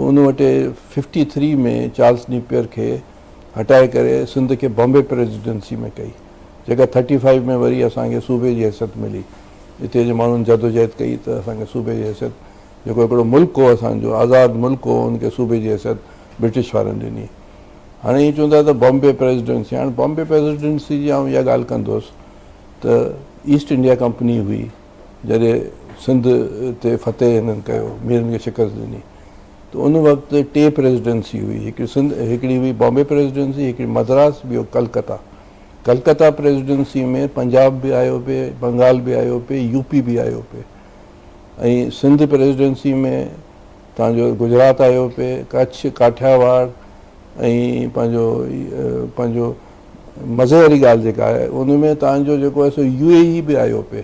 ان وٽ 53 ۾ چارلس نيپئر کي هٽائي ڪري سنڌ کي بامبي پريزيڊنسي ۾ ڪئي جيڪا ٿرٽي فائيو ۾ وري اسان کي صوبي جي حيثيت ملي اتي جي ماڻهن جدوجهد ڪئي ته اسان کي صوبي جي حيثيت جيڪو هڪڙو ملڪ هو اسان جو آزاد ملڪ هو ان کي صوبي جي حيثيت برٽش وارن ڏني هاڻي هي چون ٿا ته بامبي پريزيڊنسي هاڻي بامبي پريزيڊنسي جي آئون اها ڳالهه ڪندس ته ايسٽ انڊيا ڪمپني هئي جڏهن سنڌ تي فتح هنن ڪيو ميرن کي شڪست ڏني ته ان وقت ٽي پريزيڊنسي هئي، هڪڙي سنڌ، هڪڙي هئي بامبي پريزيڊنسي، هڪڙي مدراس، ٻيو ڪلڪتا. ڪلڪتا پريزيڊنسي ۾ پنجاب به آيو پئي، بنگال به آيو پئي، يو پي به آيو پئي ۽ سنڌ پريزيڊنسي ۾ تان جو گجرات آيو پئي، ڪڇ، ڪاٺياواڙ ۽ پنهنجو پنهنجو مزي واري ڳالهه جيڪا آهي ان ۾ تان جو جيڪو آهي سو يو اي اي به آيو پئي.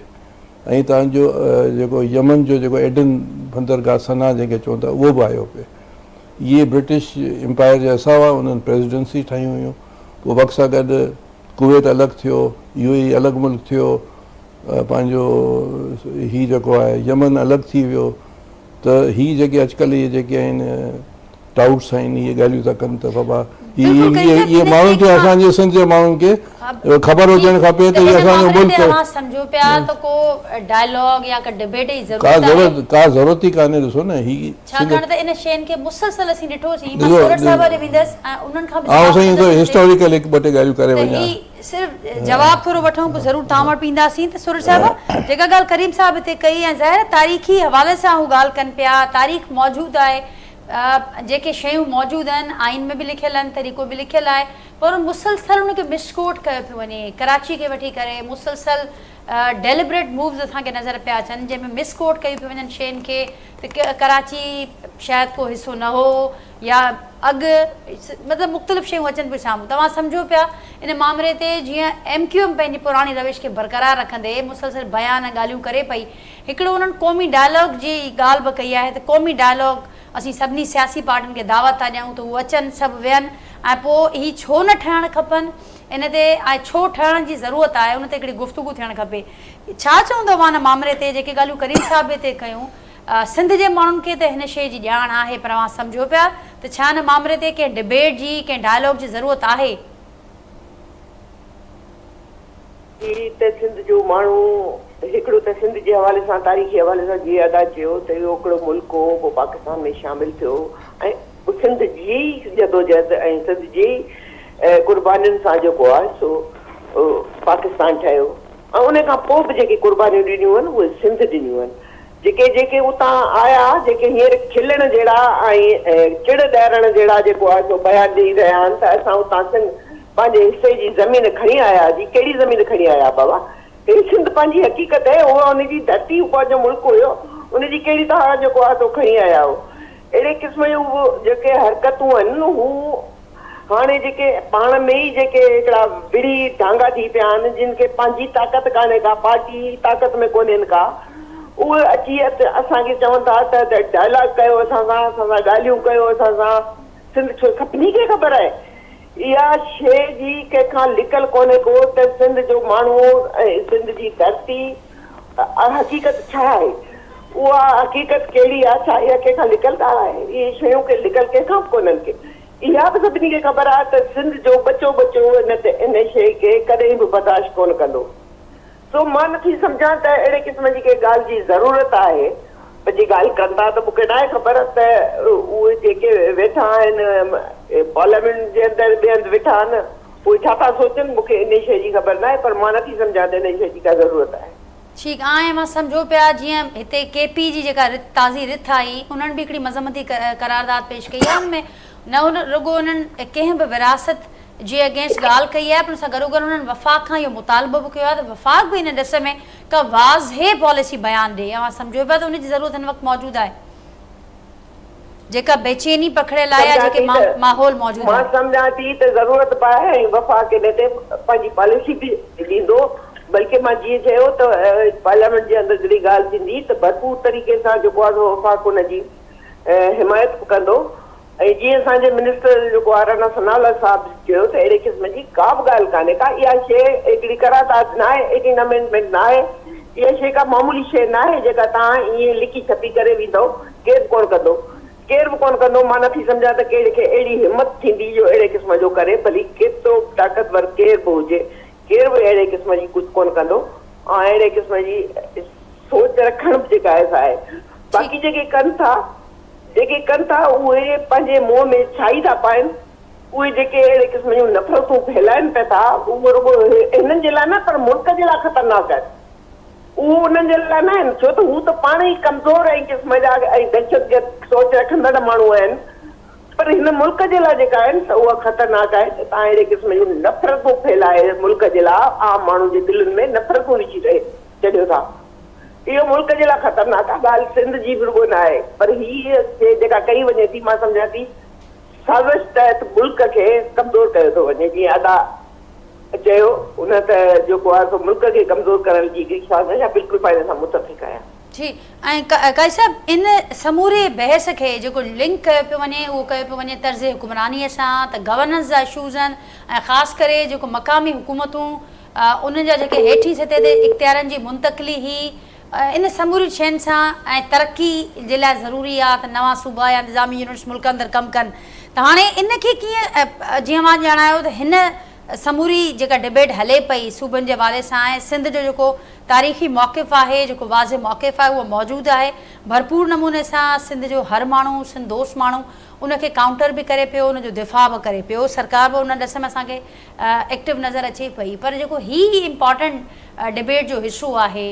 ۽ تان جو جيڪو يمن جو جيڪو ايڊن بندرگاهه صنعا جنهن کي چون ٿا اهو به آيو پئي. اهي برٽش امپائر جا حصا هئا انهن پريزيڊنسي ٺاهيون هيون. پوء وقت سان گڏ ڪويت الڳ ٿيو، يو اي اي الڳ ملڪ ٿيو، پنهنجو هي جيڪو آهي يمن الڳ ٿي ويو ته هي جيڪي اڄڪلهه اهي جيڪي آهن ٽائوٽس آهن اهي ڳالهيون ٿا ڪن ته بابا هي اهي ماڻهن کي اسان جي سنڌ جي ماڻهن کي خبر هجڻ کپي ته هي اسان جو ملڪ اوهان سمجهو پيا ته ڪو ڊائلاگ يا ڪا ڊبيٽ جي ضرورت آهي؟ ڪا ضرورت ئي ڪانهي ڏسو نه هي ڇاڪاڻ ته ان شين کي مسلسل اسين ڏٺوسين مان سورٺ صاحب ڏي ويندس ۽ انهن کان به جواب آئون سائين هسٽوريڪل هڪ ٻه ٽي ڳالهيون ڪري وڃان هي صرف جواب ٿورو وٺون پوء ضرور توهان وٽ به اينداسين ته سورٺ صاحب جيڪا ڳالهه ڪريم صاحب هتي ڪئي ۽ ظاهر آهي تاريخي حوالي سان هو ڳالهه ڪن پيا تاريخ موجود آهي جيڪي شيون موجود آهن آئين ۾ به لکيل آهن طريقو به لکيل آهي پر مسلسل ان کي مس ڪوٽ ڪيو پيو وڃي ڪراچي کي وٺي ڪري مسلسل ڊيليبريٽ مووز اسان کي نظر پيا اچن جنهن ۾ مس ڪوٽ ڪيون پيون وڃن شين کي ته ڪراچي شايد ڪو حصو نه هو يا اڳ مطلب مختلف شيون اچن پيون سامهون توهان سمجهو پيا ان مامري تي جيئن ايم ڪيو ايم پنهنجي پراڻي روش کي برقرار رکندي مسلسل بيان ۽ ڳالهيون ڪري پئي هڪڙو انهن قومي ڊائلاگ جي ڳالهه به ڪئي آهي ته قومي ڊائلاگ اسين سڀني سياسي پارٽين کي دعوت ٿا ڏيون ته هو اچن سڀ ويهن ۽ پوء هي ڇو نه ٺهڻ کپن ان تي ۽ ڇو ٺهڻ جي ضرورت آهي ان تي هڪڙي گفتگو ٿيڻ کپي. ڇا چوندو اوهان ان مامري تي جيڪي ڳالهيون ڪريم صاحب به هتي ڪيون. سنڌ جي ماڻهن کي ته هن شيء جي ڄاڻ آهي پر اوهان سمجهو پيا ته ڇا ان مامري تي ڪنهن ڊبيٽ جي ڪنهن ڊائلاگ جي ضرورت آهي؟ هي ته سنڌ جو ماڻهو هڪڙو ته سنڌ جي حوالي سان تاريخي حوالي سان جيئن ادا چيو ته اهو هڪڙو ملڪ هو پوء پاڪستان ۾ شامل ٿيو ۽ سنڌ جي ئي جدوجهد ۽ سنڌ جي ئي قربانين سان جيڪو آهي سو پاڪستان ٺهيو ۽ ان کان پوء به جيڪي قربانيون ڏنيون آهن اهي سنڌ ڏنيون آهن. جيڪي جيڪي اتان آيا جيڪي هينئر کلڻ جهڙا ۽ چڙ ڏيارڻ جهڙا جيڪو آهي سو بيان ڏئي رهيا آهن ته اسان اتان سنڌ پنهنجي حصي جي زمين کڻي آيا جي ڪهڙي زمين کڻي آيا بابا هي سنڌ پنهنجي حقيقت آهي اها ان جي ڌرتي پنهنجو ملڪ هيو ان جي ڪهڙي توهان جيڪو آهي سو کڻي آيا آهيو اهڙي قسم جون جيڪي حرڪتون آهن هو هاڻي جيڪي پاڻ ۾ ئي جيڪي هڪڙا وڙهي ڍانگا ٿي پيا آهن جن کي پنهنجي طاقت ڪانهي ڪا پارٽي طاقت ۾ ڪونهين ڪا اهي اچي اسان کي چون ٿا ته ڊائلاگ ڪيو اسان سان اسان سان ڳالهيون ڪيو اسان سان سنڌ ڇو سڀني کي خبر آهي اها شيء جي ڪنهن کان لڪل ڪونهي ڪو ته سنڌ جو ماڻهو ۽ سنڌ جي ڌرتي حقيقت ڇا آهي اها حقيقت ڪهڙي آهي ڇا اها ڪنهن کان لڪل ڳالهه آهي اهي شيون ڪي لڪل ڪنهن کان به ڪونهن ڪي اها به سڀني کي خبر آهي ته سنڌ جو ٻچو ٻچو ان تي ان شيء کي ڪڏهن به برداشت ڪونه ڪندو سو مان نٿي سمجهان ته اهڙي قسم جي ڪنهن ڳالهه جي ضرورت آهي پر جي ڳالهه ڪن ٿا ته مون کي ناهي خبر ته اهي جيڪي ويٺا آهن پارليامينٽ جي اندر ٻئي هنڌ ويٺا آهن اهي ڇا ٿا سوچن مون کي انهي شيء جي خبر ناهي پر مان نٿي سمجهان ته انهي شيء جي ڪا ضرورت آهي. ٺيڪ آهي اوهان سمجهو پيا جيئن هتي ڪي پي جي جيڪا رٿ تازي رٿ آئي انهن به هڪڙي مذمتي قرارداد پيش ڪئي آهي ان ۾ نه رڳو انهن ڪنهن به وراثت جي اگينسٽ ڳالهه ڪئي آهي پر ان سان گڏوگڏ انهن وفاق کان اهو مطالبو به ڪيو آهي ته وفاق به ان ڏس ۾ ڪا واضح پاليسي بيان ڏئي اوهان سمجهو پيا ته ان جي ضرورت هن وقت موجود آهي. جيڪا بيچيني پکڙيل آهي يا سمجهان جيڪي ٿي ته ماحول موجود مان آهي. سمجهان ٿي ته ضرورت به آهي ۽ وفاق ان تي پنهنجي پاليسي به ڏيندو بلڪه مان جيئن چيو ته پارليامينٽ جي اندر جڏهن ڳالهه ٿيندي ته ڀرپور طريقي سان جيڪو آهي سو وفاق ان جي حمايت به ڪندو ۽ جيئن اسان جي منسٽر جيڪو آهي رانا ثناء الله صاحب چيو ته اهڙي قسم جي ڪا به ڳالهه ڪانهي ڪا اها شيء هڪڙي قرارداد ناهي ايٽين امينڊمينٽ ناهي اها شيء ڪا معمولي شيء ناهي جيڪا توهان ائين لڪي ڇپي ڪري ويندؤ ڪير به ڪونه ڪندو. ڪير به ڪونه ڪندو. مان نٿي سمجهان ته ڪهڙي کي اهڙي همت ٿيندي جو اهڙي قسم جو ڪري. ڀلي ڪيترو به طاقتور ڪير به هجي، ڪير به اهڙي قسم جي ڪجهه ڪونه ڪندو. ۽ اهڙي قسم جي سوچ رکڻ به جيڪا آهي سا آهي. باقي جيڪي ڪن ٿا، جيڪي ڪن ٿا اهي پنهنجي منهن ۾ ڇائي ٿا پائن. اهي جيڪي اهڙي قسم جون نفرتون ڦهلائن پيا ٿا، اهو رڳو هنن جي لاء نه پر ملڪ جي لاء خطرناڪ آهن. اهو انهن جي لاء نه آهن، ڇو ته هو ته پاڻ ئي ڪمزور ۽ قسم جا ۽ دهشتگرد سوچ رکندڙ ماڻهو آهن، پر هن ملڪ جي لاء جيڪا آهن ته اها خطرناڪ آهي ته توهان اهڙي قسم جون نفرتون ڦهلائي ملڪ جي لاء عام ماڻهو جي دلين ۾ نفرتون وجهي رهي ڇڏيو ٿا. اهو ملڪ جي لاء خطرناڪ آهي. ڳالهه سنڌ جي به رڳو نه آهي، پر هيء شيء جيڪا ڪئي وڃي ٿي، مان سمجهان ٿي سازش تحت ملڪ کي ڪمزور ڪيو ٿو وڃي، جيئن ادا چيو ان ته جيڪو آهي سو ملڪ کي ڪمزور ڪرڻ جي هڪڙي سازش آهي، بلڪل مان ان سان متفق آهيان. جي ۽ قاضي صاحب ان سموري بحث کي جيڪو لنڪ ڪيو پيو وڃي اهو ڪيو پيو وڃي طرز حڪمراني سان ته گورننس جا اشوز آهن ۽ خاص ڪري جيڪو مقامي حڪومتون انهن جا جيڪي هيٺين سطح تي اختيارن جي منتقلي هي ان سمورين شين سان ۽ ترقي جي لاء ضروري آهي ته نوان صوبا يا انتظامي يونٽس ملڪ اندر ڪم ڪن ته هاڻي ان کي ڪيئن جيئن اوهان ڄاڻايو ته هن سموري جيڪا ڊبيٽ هلي پئي صوبن جي حوالي سان ۽ سنڌ جو جيڪو تاريخي موقف آهي جيڪو واضح موقف آهي اهو موجود آهي ڀرپور نموني سان سنڌ جو هر ماڻهو سنڌ دوست ماڻهو ان کي ڪائونٽر به ڪري پيو ان جو دفاع به ڪري پيو سرڪار به ان ڏس ۾ اسان کي ايڪٽو نظر اچي پئي پر جيڪو هي امپارٽنٽ ڊبيٽ جو حصو آهي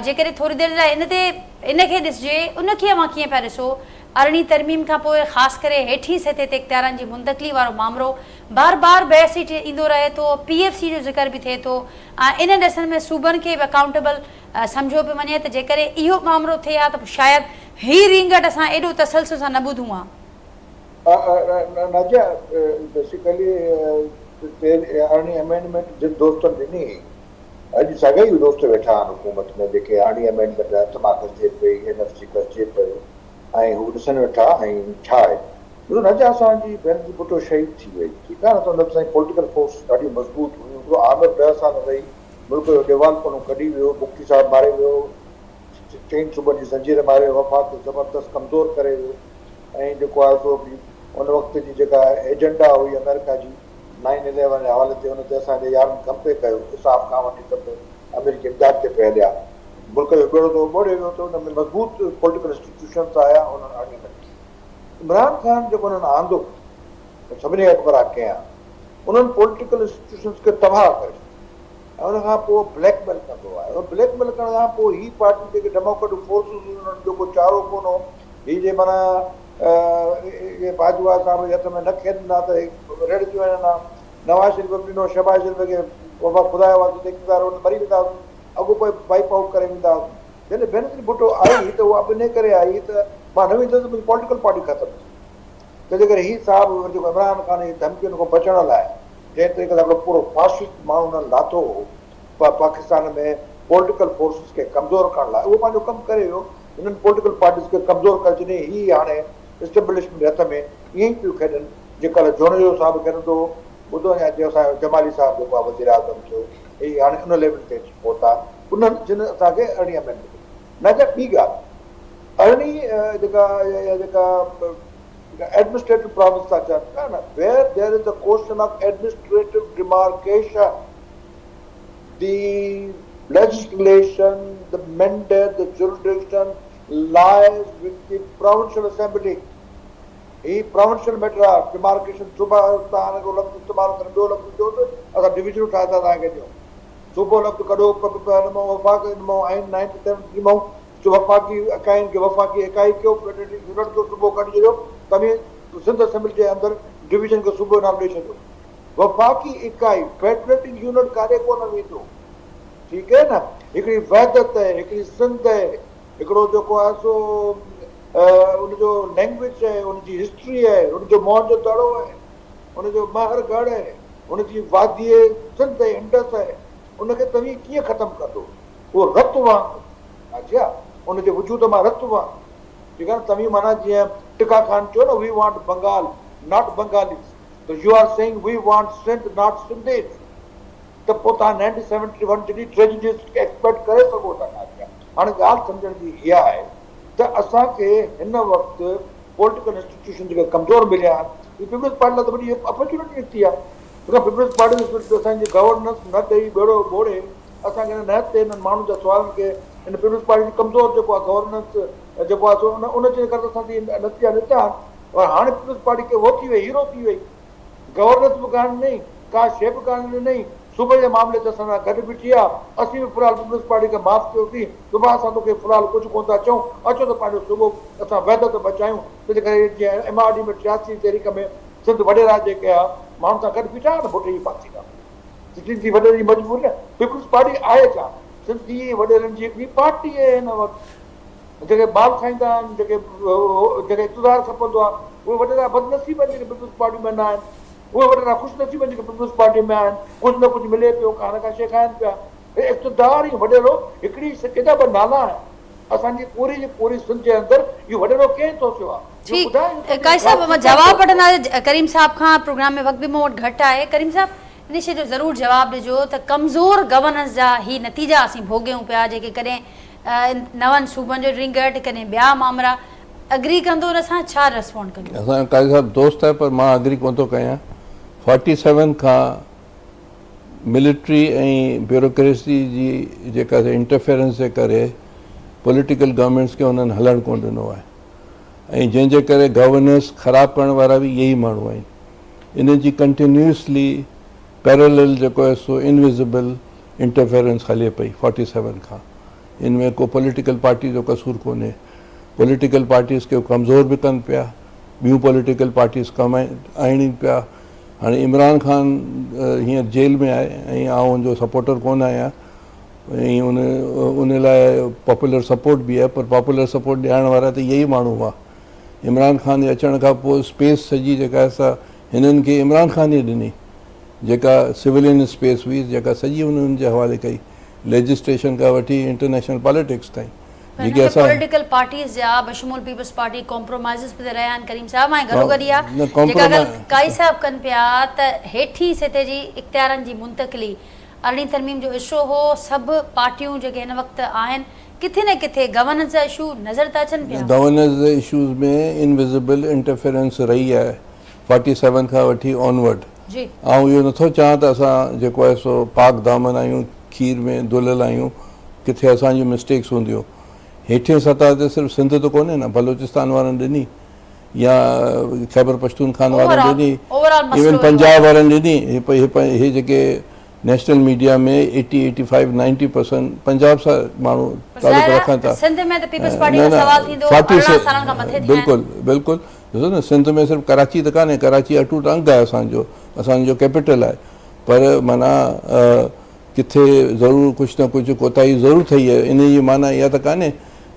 جيڪڏهن ٿوري دير لاء ان تي ان کي ڏسجي ان کي اوهان ڪيئن پيا ڏسو ارڙهين ترميم کان پوء خاص ڪري هيٺين سطح تي اختيارن جي منتقلي وارو مامرو بار بار بحث هيٺ ايندو رهي ٿو، پي ايف سي جو ذڪر به ٿئي ٿو ۽ ان ڏسن ۾ صوبن کي به اڪائونٽيبل سمجهيو پيو وڃي ته جيڪڏهن اهو مامرو ٿئي ها ته پوء شايد هي رينگٽ اسان ايڏو تسلسل سان نه ٻڌون ها. ناجيه، بيسيڪلي ارڙهين امينڊمينٽ جن دوستن ڏني اڄ ساڳيا ئي دوست ويٺا آهن حڪومت ۾ جيڪي ارڙهين امينڊمينٽ هٿ مان کسجي پئي، اين ايف سي کسجي پيو ۽ هو ڏسن ويٺا ۽ ڇا آهي. ڏسو ناجيه اسان جي بينظير ڀٽو شهيد ٿي وئي ٺيڪ آهي نه ته ان وقت اسان جي پوليٽيڪل فورس ڏاڍيون مضبوط هيون هڪڙو آمر ڏهه سال رهي ملڪ جو ڏيوالپڻو ڪڍي ويو بگٽي صاحب ماري ويو چئن صوبن جي زنجير ماري ويو وفاق کي زبردست ڪمزور ڪري ويو ۽ جيڪو آهي سو ان وقت جي جيڪا ايجنڊا هئي آمريڪا جي نائن اليون جي حوالي تي ان تي اسان جي يارن ڪم پئي ڪيو اساف کان وٺي سڀ آمريڪي امداد تي پئي هليا ملڪ جو ٻيڙو ته ٻوڙي ويو ته ان ۾ مضبوط پوليٽيڪل انسٽيٽيوشنس آيا انهن آڻي عمران خان جيڪو انهن آندو سڀني کان خبر آهي ڪنهن آندو انهن پوليٽيڪل انسٽيٽيوشنس کي تباهه ڪري ڇڏيو ۽ ان کان پوء بليڪ ميل ڪندو آهي ان بليڪ ميل ڪرڻ کان پوء هي پارٽي جيڪي ڊيموڪريٽڪ فورسز هيون انهن جو ڪو چارو ڪونه هو هي جي معنيٰ اهي باجوا صاحب جي هٿ ۾ نه کيڏن ها ته هي ريڙهجي وڃن ها نواز شريف به ڏنو شهباز شريف کي بابا خدا جي واسطي اقتدار وٽ مري ويندا هئاسون اڳو پوء وائپ آئوٽ ڪري ويندا هئاسون جڏهن بينظير ڀٽو آئي ته اها به انهيء ڪري آئي ته مان نه ويندس ته منهنجي پوليٽيڪل پارٽي ختم ٿي ويندي. تنهنجي ڪري هي صاحب وري جيڪو عمران خان جي ڌمڪين کان بچڻ لاء جنهن طريقي سان هڪڙو پورو فاشسٽ ماڻهو انهن لاٿو هو پاڪستان ۾ پوليٽيڪل فورسز کي ڪمزور ڪرڻ لاء اهو پنهنجو ڪم ڪري ويو. هنن پوليٽيڪل پارٽيز کي ڪمزور ڪري ڇڏيائين. هي هاڻي اسٽيبلشمينٽ هٿ ۾ ائين ئي پيون کيڏن جيئن ڪالهه جوڻيجو صاحب کيڏندو هو. ٻڌو اڃا جي اسان جو جمالي صاحب جيڪو آهي وزيراعظم ٿيو هي هاڻي ان ليول تي اچي پهتا انهن جن اسان کي ارڙهين امينڊمينٽ ڏني. نه ته ٻي ڳالهه ارڙهين جيڪا يا جيڪا ايڊمنسٽريٽو پراونس ٿا چون پيا نه where there is a question of administrative demarcation the legislation the mandate the jurisdiction lies with the provincial assembly he provincial matter آ ڊيمارڪيشن صوبا توهان هڪڙو لفظ استعمال ڪري ٻيو لفظ چئو ته اسان ڊويزنون ٺاهي ٿا توهان کي ڏيون صوبو لفظ ڪڍو پ پ پ هن مان وفاق هن مان آئين نائنٽي سيون ٿي مان وفاقي اڪائين کي وفاقي اڪائي ڪيو فيڊريٽنگ يونٽ کي صوبو ڪڍي ڇڏيو توهين سنڌ اسيمبلي جي اندر ڊويزن کي صوبو نالو ڏئي ڇڏيو وفاقي اڪائي فيڊريٽنگ يونٽ ڪاڏي ڪونه ويندو ٺيڪ آهي نه هڪڙي وحدت آهي هڪڙي سنڌ آهي هڪڙو جيڪو آهي سو ان جو لينگويج آهي، ان جي هسٽري آهي، ان جو موهن جو دڙو آهي، ان جو مهر ڳڙهه آهي، ان جي وادي سنڌ ۽ انڊس آهي، ان کي توهين ڪيئن ختم ڪندو؟ اهو رت وهندو ناجيا، ان جي وجود مان رت وهندو. ٺيڪ آهي نه، توهين معنيٰ جيئن ٽڪا خان چيو نه we want Bengal not Bengalis ته you are saying we want Sindh not Sindhis ته پوء توهان نائنٽين سيونٽي ون جهڙي ٽريجڊيز کي ايڪسپيڪٽ ڪري سگهو ٿا ناجيا. هاڻي ڳالهه سمجهڻ جي اها آهي ته اسان کي هن وقت پوليٽيڪل انسٽيٽيوشن جيڪي ڪمزور مليا آهن اهي پيپلز پارٽي لاء ته وڏي اپرچونٽي نڪتي آهي ڇو ته پيپلز پارٽي اسان جي گورننس نه ڏئي ٻيڙو ٻوڙي اسان کي هن نهت تي هنن ماڻهن جا سوالن کي هن پيپلز پارٽي جي ڪمزور جيڪو آهي گورننس جيڪو آهي سو ان جي ڪري اسان کي نتيجا نڪتا آهن پر هاڻي پيپلز پارٽي کي هو ٿي وئي هيرو ٿي وئي گورننس به ڪانه ڏنئي، ڪا شيء به ڪانه ڏنئي، صوبي جي معاملي تي اسان سان گڏ بيٺي آ، اسين به في الحال پيپلز پارٽي کي معاف ڪيوسين، صبح اسان توکي في الحال ڪجهه ڪونه ٿا چئون، اچو ته پنهنجو صوبو اسان وحدت بچايون، تنهنجي ڪري جيئن ايم آر ڊي ۾ 83 تحريڪ ۾ سنڌ وڏيرا جيڪي ها ماڻهن سان گڏ بيٺا ها نه ڀٽي جي ڦاسي کان پوء سنڌي وڏيرن جي مجبوري نه، پيپلز پارٽي آهي ڇا؟ سنڌي وڏيرن جي هڪڙي پارٽي آهي هن وقت. جيڪي مال کائيندا آهن، جيڪي جيڪي اقتدار کپندو آهي، اهي وڏيرا بدنصيب آهن جيڪي پيپلز پارٽي ۾ نه آهن، اهي وڏيرا خوش نصيب آهن جيڪي پيپلز پارٽي ۾ آهن، ڪجهه نه ڪجهه ملي پيو، ڪا نه ڪا شيء کائن پيا. هي اقتدار ۽ وڏيرو هڪڙي سڪي جا ٻه نالا آهن. اسان جي پوري جي پوري سنڌ جي اندر اهو وڏيرو ڪنهن توسيو آهي؟ اهو ٺيڪ ٻڌايو ته قاضي اهو صاحب مان ڪنهن جواب توسيو آهي؟ وٺنداسين ڪريم صاحب کان پروگرام ۾ وقت به مون وٽ گهٽ آهي ڪريم صاحب ان شيء جو ضرور جواب ڏجو ته ڪمزور گورننس جا هي نتيجا اسين ڀوڳيون پيا جيڪي ڪڏهن نون صوبن جو رينگٽ ڪڏهن ٻيا مامرا اگري ڪندو ان سان ڇا رسپونڊ ڪندو؟ اسان جو قاضي صاحب دوست آهي پر مان اگري ڪونه ٿو ڪيان فورٽي سيون کان ملٽري ۽ بيوروڪريسي جي جيڪا انٽرفيئرنس جي ڪري پوليٽيڪل گورنمينٽس کي انهن هلڻ ڪونه ڏنو آهي ۽ جنهن جي ڪري گورننس خراب ڪرڻ وارا به اهي ئي ماڻهو آهن انهن جي ڪنٽينيوسلي پيرالل جيڪو آهي سو انوزبل انٽرفيئرنس هلي پئي فورٽي سيون کان ان ۾ ڪو پوليٽيڪل پارٽي جو قصور ڪونهي پوليٽيڪل پارٽيز کي ڪمزور به ڪن پيا ٻيون پوليٽيڪل پارٽيز ڪم آڻين پيا هاڻي عمران خان هينئر جيل ۾ آهي ۽ آئون ان جو سپورٽر ڪونه آهيان ۽ ان ان لاء پاپولر سپورٽ به آهي پر پاپولر سپورٽ ڏيارڻ وارا ته اهي ئي ماڻهو هئا عمران خان جي اچڻ کان پوء اسپيس سڄي جيڪا آهي سا هنن کي عمران خان ئي ڏني جيڪا سولين اسپيس هئي جيڪا سڄي انهن جي حوالي ڪئي ليجسٽريشن کان وٺي انٽرنيشنل پاليٽڪس تائين پر هن جيڪي ۾ اسان پوليٽيڪل پارٽيز جا بشمول پيپلز پارٽي ڪمپرومائيزز به ته رهيا آهن ڪريم صاحب ۽ گڏوگڏ اها نه جيڪا ڳالهه ڪمپرومائيز قائي صاحب ڪن پيا ته هيٺين سطح جي اختيارن جي منتقلي ارڙهين ترميم جو اشو هو سڀ پارٽيون جيڪي هن وقت آهن ڪٿي نه ڪٿي گورننس جا اشو نظر ته اچن پيا. گورننس جي اشوز ۾ انوزبل انٽرفيرنس رهي آهي فورٽي سيون کان وٺي آنورڊ. جي. آئون اهو نٿو چاهان ته اسان جيڪو آهي سو پاڪ دامن آهيون کير ۾ ڌليل آهيون ڪٿي اسان جون مسٽيڪس هونديون هيٺين سطح تي صرف سنڌ ته ڪونهي نه بلوچستان وارن ڏني يا خيبر پشتونخوان وارن ڏني ايون پنجاب وارن ڏني هي جيڪي national media ۾ eighty eighty five ninety percent Punjab سان ماڻهو تعلق رکن ٿا سنڌ ۾ ته پيپلز پارٽي جو سوال ٿيندو 18 سالن کان مٿي ٿيا بلڪل بلڪل ڏسو نه سنڌ ۾ صرف ڪراچي ته ڪانهي ڪراچي اٽوٽ انگ آهي اسان جو اسان جو ڪيپيٽل آهي پر معنيٰ ڪٿي ضرور ڪجهه نه ڪجهه ڪوتاهي ضرور ٿئي آهي انهي جي معنيٰ اها ته ڪانهي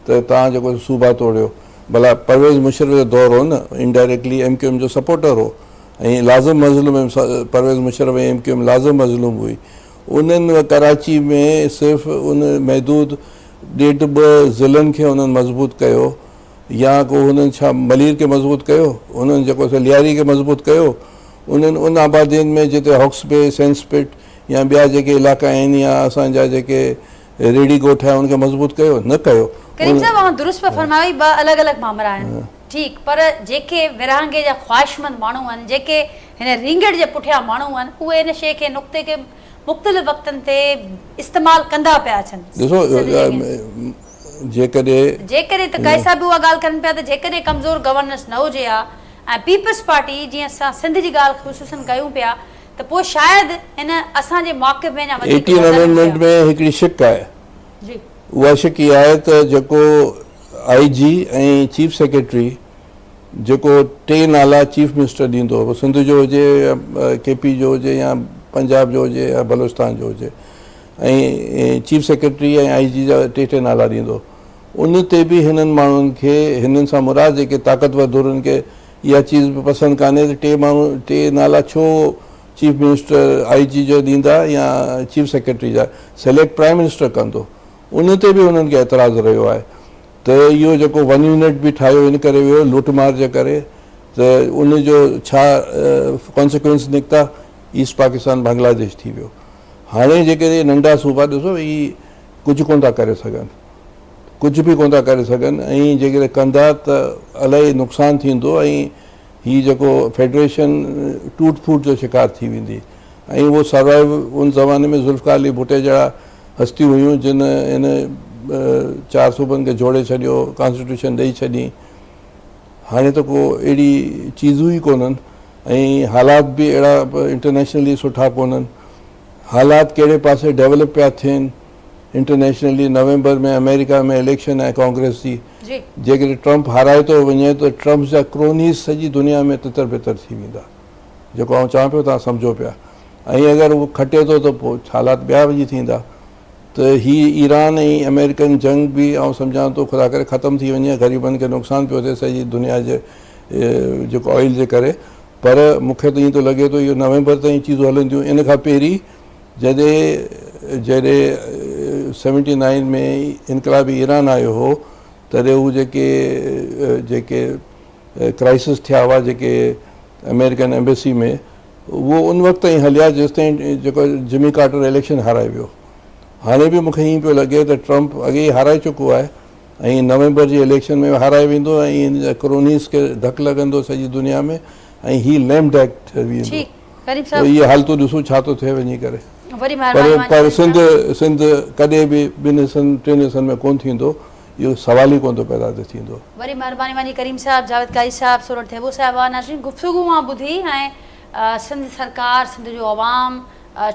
ته توهان جيڪو صوبا توڙيو ڀلا پرويز مشرف جو دور هو نه انڊائريڪٽلي ايم ڪيو ايم جو سپورٽر هو ۽ لازم مظلوم Pervez Musharraf ۽ M Q M لازم مظلوم هئي انهن ڪراچي ۾ صرف ان محدود ڏيڍ ٻه ضلعن کي انهن مضبوط ڪيو يا ڪو هنن ڇا ملير کي مضبوط ڪيو انهن جيڪو سو لياري کي مضبوط ڪيو انهن ان آبادين ۾ جتي هاڪس بي سينس پٽ يا ٻيا جيڪي علائقا آهن يا اسان جا جيڪي ريڙهي ڳوٺ آهي ان کي مضبوط ڪيو نه ڪيو. ڪريم صاحب اوهان درست پيا فرمايو هي ٻه الڳ الڳ مامرا آهن ٺيڪ پر جيڪي ورهاڱي جا خواهشمند ماڻهو آهن جيڪي هن رينگٽ جي پٺيان ماڻهو آهن اهي ان شيء کي نقطي کي مختلف وقتن تي استعمال ڪندا پيا اچن ڏسو سنڌ جي اگينسٽ. جيڪڏهن. جيڪڏهن ته قائد صاحب به اها ڳالهه ڪن پيا ته جيڪڏهن ڪمزور گورننس نه هجي ها ۽ پيپلز پارٽي جيئن اسان سنڌ جي ڳالهه خصوصن ڪيون پيا ته پوء شايد هن اسان جي موقف ۾ اڃا وڌيڪ ايٽين وزن هجي امينڊمينٽ ها. ۾ هڪڙي شق آهي. جي. اها شق اها آهي ته جيڪو آء جي ۽ چيف سيڪريٽري جيڪو ٽي نالا چيف منسٽر ڏيندو اهو سنڌ جو هجي يا ڪي پي جو هجي يا پنجاب جو هجي يا بلوچستان جو هجي ۽ چيف سيڪريٽري ۽ آء جي جا ٽي ٽي نالا ڏيندو ان تي به هنن ماڻهن کي هنن سان مراد جيڪي طاقتور ڌرين کي اها چيز به پسند ڪانهي ته ٽي ماڻهو ٽي نالا ڇو چيف منسٽر آء جي جو ڏيندا يا چيف سيڪريٽري جا سليڪٽ پرائم منسٽر ڪندو ان تي به انهن کي اعتراض رهيو آهي ته اهو جيڪو ون يونٽ به ٺاهيو ان ڪري ويو لوٽ مار جي ڪري ته ان جو ڇا ڪانسيڪوئنس نڪتا ايسٽ پاڪستان بنگلاديش ٿي ويو هاڻي جيڪڏهن ننڍا صوبا ڏسو هي ڪجهه ڪونه ٿا ڪري سگهن ڪجهه به ڪونه ٿا ڪري سگهن ۽ جيڪڏهن ڪندا ته الاهي نقصان ٿيندو ۽ هي جيڪو فيڊريشن ٽوٽ ڦوٽ جو شڪار ٿي ويندي ۽ اهو سروائيو ان زماني ۾ ذوالفقار علي ڀٽي جهڙا هستيون هيون جن هن چار صوبن کي جوڙي ڇڏيو ڪانسٽيٽيوشن ڏئي ڇڏي هاڻي ته ڪو اهڙي چيزون ئي ڪونهن ۽ حالات به اهڙا انٽرنيشنلي سٺا ڪونهن حالات ڪهڙي پاسي ڊيولپ پيا ٿين انٽرنيشنلي نومبر ۾ آمريڪا ۾ اليڪشن آهي ڪانگريس جي جيڪڏهن ٽرمپ هارائي ٿو وڃي ته ٽرمپ جا ڪرونيز سڄي دنيا ۾ تتر بتر ٿي ويندا جيڪو آئون چوان پيو توهان سمجهو پيا ۽ اگر هو کٽي ٿو ته پوء حالات ٻيا وڃي ٿيندا ته هي ايران ۽ آمريڪن جنگ به آئون سمجهان ٿو خدا ڪري ختم ٿي وڃي غريبن کي نقصان پيو ٿئي سڄي دنيا جي جيڪو آئل جي ڪري پر مون کي ته ائين ٿو لڳي ٿو اهو نومبر تائين چيزون هلنديون ان کان پهرين جڏهن جڏهن 79 ۾ انقلابي ايران آيو هو تڏهن هو جيڪي جيڪي ڪرائسس ٿيا هئا جيڪي آمريڪن ايمبيسي ۾ اهو ان وقت تائين هليا جيستائين جيڪو جمي ڪارٽر اليڪشن هارائي ويو. هاڻي به مون کي ائين پيو لڳي ته ٽرمپ اڳي ئي هارائي چڪو آهي ۽ نومبر جي اليڪشن ۾ هارائي ويندو ۽ ان جا ڪرونيز کي ڌڪ لڳندو سڄي دنيا ۾ ۽ هي ليم ڊيڪ ٿي ويندو. ٺيڪ ڪريم پوء صاحب. اهي حالتون ڏسون ڇا ٿو ٿئي وڃي ڪري. وڏي پر مهرباني اوهان جي پر ڪريم سنڌ صاحب. سنڌ ڪڏهن به ٻن حصن ٽن حصن ۾ ڪونه ٿيندو اهو سوال ئي ڪونه ٿو پيدا ٿي ٿيندو. وڏي مهرباني اوهان جي ڪريم صاحب، جاويد قاضي صاحب، سورٺ ٿيٻو صاحب ناظرين گفتگو اوهان ٻڌي ۽ سنڌ سرڪار سنڌ جو عوام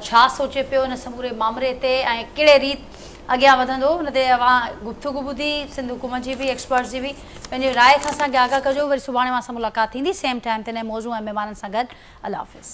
ڇا سوچي پيو ان سموري مامري تي ۽ ڪهڙي ريت اڳيان وڌندو ان تي اوهان گفتگو ٻڌي سنڌ حڪومت جي به ايڪسپرٽس جي به پنهنجي راء کان اسان کي آگاهه ڪجو وري سڀاڻي اوهان سان ملاقات ٿيندي سيم ٽائيم تي نئين موضوع ۽ مهمانن سان گڏ الله حافظ.